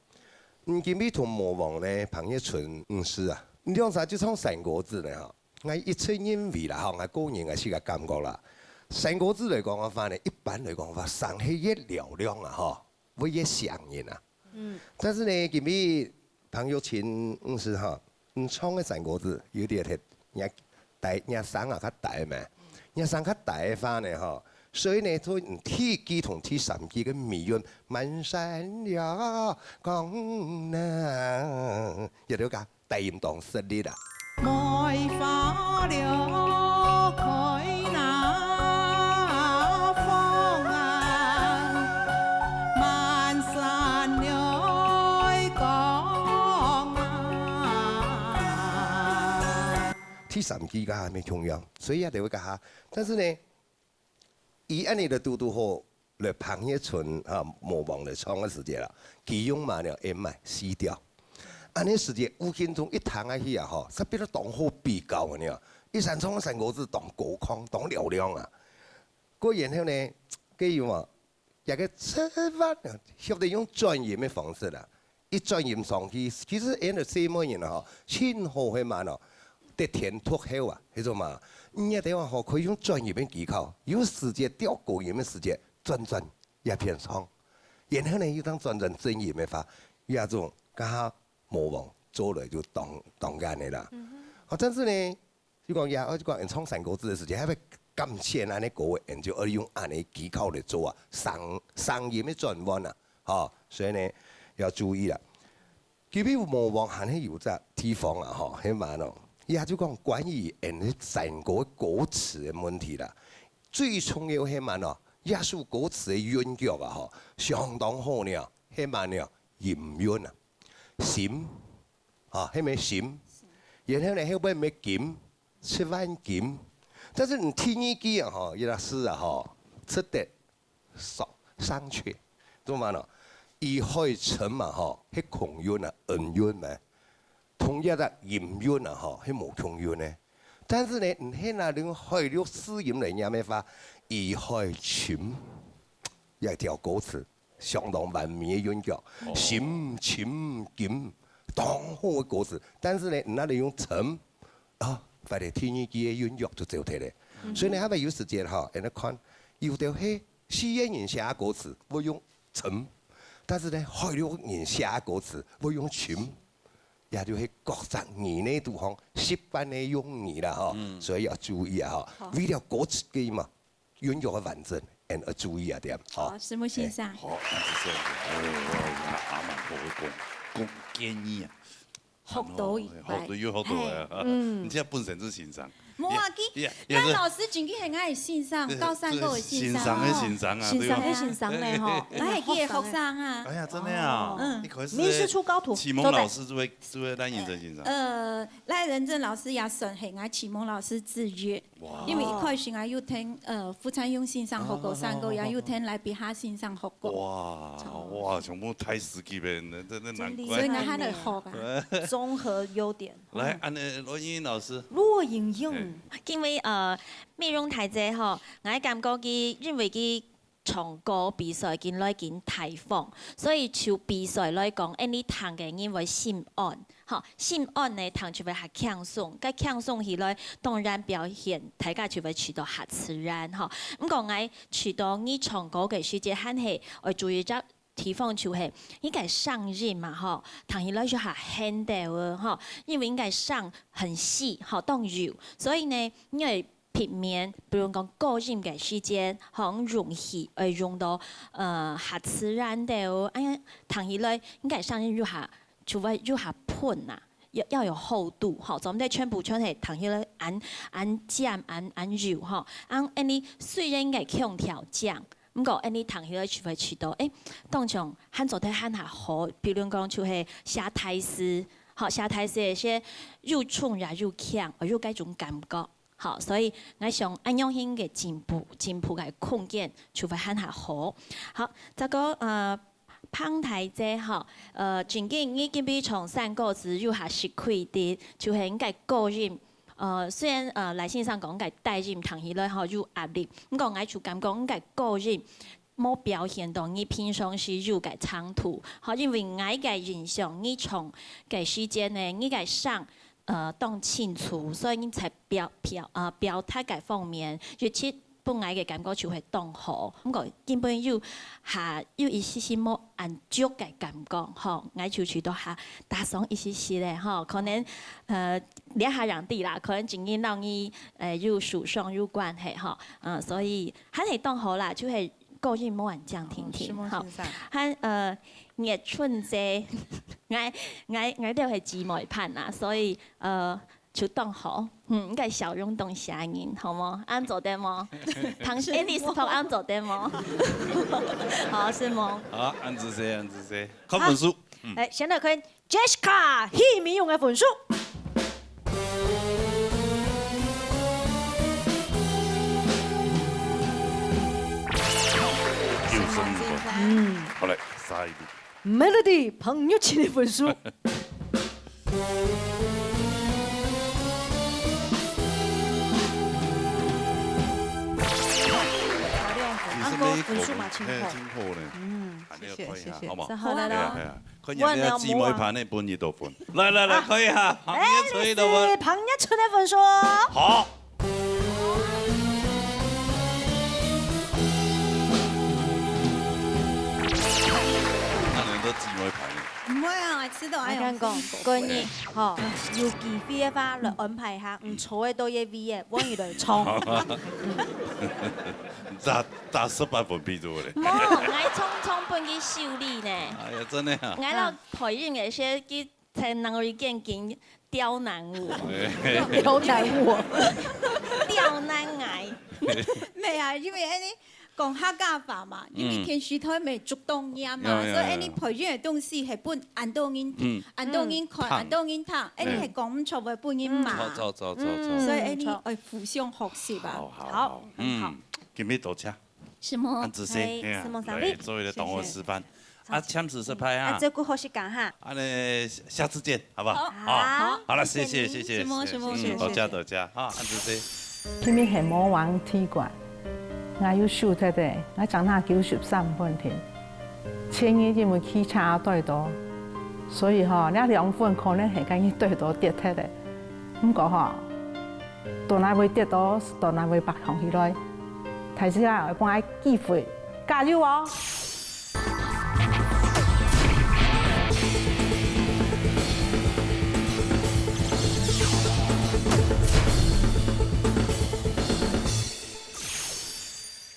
嗯，今日同魔王呢朋友请勿食啊，你两啥就唱三国志呢哈。 𠊎一直认为啦，吼，𠊎个人个自家感觉啦，三国志来讲个话呢，一般来讲个话，声系越嘹亮啊，吼，会越响应啊。嗯。但是呢，今日朋友请勿食哈，你唱个三国志有点忒，若低，若声啊较低嘛，若声较低个话呢，吼，所以呢，从第一句同第三句个尾韵，满山阳光啊，也就讲 低音当失礼啦。梅花柳开那风啊，满山泪光啊。第三句个还没同样，所以也得会个哈。但是呢， 伊安尼个嘟嘟好，来捧迄陣哈，魔王來唱个時節啦，佢用嘛了，M嘛，C調。安尼時節，無形中一聽下去啊吼，煞變到當好比較个呢。一山唱山歌子當高亢，當嘹亮啊。過然後呢，佢有嘛，這个七萬啊，曉得用轉音个方式啦，一轉音上去，其實𠊎等細妹人啊吼，盡好个嘛喏，得天獨厚啊，迄種嘛，你也得話吼，可以用轉音个技巧，有時節調高音个時節，轉轉也偏上，然後呢又當轉轉正音个話，這種剛好模仿做了就當當然个啦。哦，但是呢， 就講呀，就講演唱山歌子个時節，還會感謝恁呢歌个，就愛用恁呢技巧來做啊，聲聲音个轉換啊，吼，所以呢要注意啦。佢比模仿還係有隻地方啊，吼，係嘛喏？也就講關於演山歌个歌詞个問題啦，最重要係嘛喏？這首歌詞个韻腳啊，吼，相當好呢，係嘛呢？音韻啊，心，啊，係咪心？然後呢，後背咩金？ 七萬金。但是你第二句啊吼，伊拉斯啊吼，值得商商榷，做麼呢？以海沉嘛吼，係共韻啊，恩韻嘛。同一个音韻啊吼，係無共韻呢。但是呢，你係拿用海陸四音來念个話，以海沉，也調歌詞，相當完美个韻腳，哦。心沉金，當好个歌詞。但是呢，你拿來用沉， 啊，反正第二句个韻腳就走忒咧。所以呢，後尾有時節吼，𠊎等看，有兜係四縣人寫个歌詞會用沉，但是呢，海陸人寫个歌詞會用沉，也就係各隻語言个地方習慣个用語啦吼，所以要注意啊吼。好。為了歌詞个嘛， 韻腳个完整，恁愛注意啊點。好，石木先生。好，恁仔細，哎，我阿阿滿好講講建議啊。學到一擺。學到又學到啊！你這本身就先生。無要緊，也也是咱老師真經係𠊎个先生，教山歌个先生。先生个先生啊，先生个先生咧吼，𠊎係佢个學生啊。哎呀，真的啊！嗯，你可是民視出高徒，啟蒙老師，這位這位賴仁真先生。呃，賴仁真老師也算係𠊎啟蒙老師之一。 哇！因為一開始𠊎有聽，呃，傅燦榮先生學過山歌，也有聽賴碧霞先生學過。哇哇，全部大師級个，那那那難怪。所以𠊎還來學啊。綜合優點。來，恁呢羅盈瑩老師。羅盈瑩。因為呃，美蓉大姐吼，𠊎感覺佢因為佢 唱歌比賽緊來緊大方，所以就比賽來講，恁呢聽个人會心安，吼，心安呢聽就會較輕鬆，該輕鬆起來，當然表現大家就會試著較自然，吼。毋過𠊎試著你唱歌个時節，還係愛注意隻地方，就係你个聲音嘛，吼，聽起來就較輕兜个，吼，因為你个聲很細，吼，當幼，所以呢，你愛 避免，比如講高音个時節，好像容易會用到，呃，較自然兜，哎呀，聽起來應該聲音又較，就會又較膨啊，要要有厚度，吼，總得全部全係聽起來恁恁尖恁恁幼，吼，恁恁呢雖然應該腔調尖，毋過恁呢聽起來就會試著，誒，當像還做得還較好，比如講就係寫大字，吼，寫大字个時又重也又強，又該種感覺。 好，所以𠊎想恁樣形个進步，進步个空間就會還較好。好，再過呃，彭大姐吼，呃，真經你今晡日唱山歌時有較食虧个，就係你个高音，呃，雖然呃賴先生講你个低音聽起來吼有壓力，毋過𠊎就感覺你个高音 無表現到你平常時有个程度，吼，因為𠊎个印象，你唱个時節呢，你个聲，呃，當清楚，所以你在表表呃表達个方面，尤其分𠊎个感覺就會當好。毋過根本有下有一些些無恁足个感覺，吼，𠊎就試著下打爽一些些咧，吼，可能呃這下樣子啦，可能真經讓你呃有受傷有關係，吼，嗯，所以 還係當好啦，就係高音無恁靚定定，吼。還呃，月春姐，𠊎𠊎𠊎兜係姊妹伴啊，所以呃，就當好，嗯，應該笑容當嚇人，好無？恁做得無？唐Alice talk恁做得無？好，是無？好，恁仔細，恁仔細，看分數。嗯，來，先來看 Jessica 許明勇个分數。有聲無？嗯，好來，下一位。Melody 彭玉琴个分數。个分數嘛，真好。嘿，真好呢。嗯，恁樣可以啊，謝謝，謝謝。好不好？好，好，好。係啊，係啊。看你這姊妹盤呢，分幾多分？來，來，來，啊。可以啊，彭业春幾多分？哎，是彭业春个分數。好。恁樣都姊妹盤呢。毋會啊，遲到還有我跟你講，分數。過年，吼，有機會个話，來安排一下，嗯，坐个到个位个，換佢來唱。 打，打十八分比如咧。無，𠊎常常分佢修理呢。哎呀，真的啊。𠊎摎培訓个時，佢在哪位見見刁難我。哎。刁難我。刁難𠊎。毋係啊，因為恁樣講客家話嘛，因為電視台毋係逐檔演嘛，嗯。有，有，有。所以恁樣培訓个東西係分恁多人，嗯。恁多人看，嗯。恁多人聽，恁樣係講毋出話分人罵。嗯。著，著，著，著，著。嗯，所以恁樣愛互相學習啊。好，好，好。好，很好。嗯，今日多謝。 承蒙。恁仔細，係，嘿啊，承蒙上帝。來，做一個同學示範。謝謝。啊，簽字是拍啊。啊，照顧好自家哈。恁樣，下次見，好不好？好。好，好，好了，謝謝，謝謝，謝謝。承蒙，承蒙，嗯，謝謝，多謝，謝謝。多謝，哈，恁仔細。今日係魔王踢館，𠊎有輸忒个，𠊎正拿九十三分定。前日因為騎車跌倒，所以吼，這兩分可能係今日跌倒跌忒个。毋過吼， 到哪位跌倒，到哪位爬起來。大自家愛分𠊎機會，加油哦！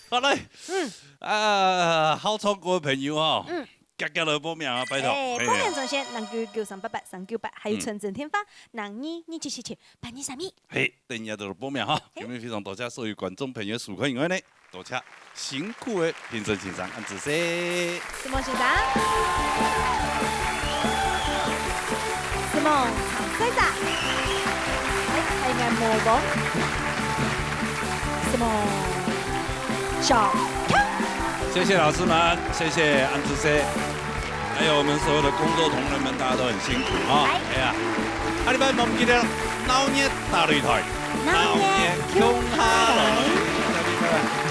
好來，嗯。啊，好唱歌个朋友哦，嗯。遽遽來報名啊，拜託。哎，嘿啊。報名專線：零九九三八八三九八，還有傳真電話：嗯。零二二七七七八二三二。 嘿，等一下就報名哈。嘿。今日非常多謝所有觀眾朋友收看以外呢，多謝辛苦个評審先生，恁仔細。承蒙先生。承蒙長歲仔。哎，還有無？承蒙小強。謝謝老師們，謝謝恁仔細。 還有我們所有的工作同仁們，大家都很辛苦啊。哎。哎呀，下禮拜毋好毋記得，鬧熱打擂台，鬧熱共下來。鬧熱共下來。下禮拜。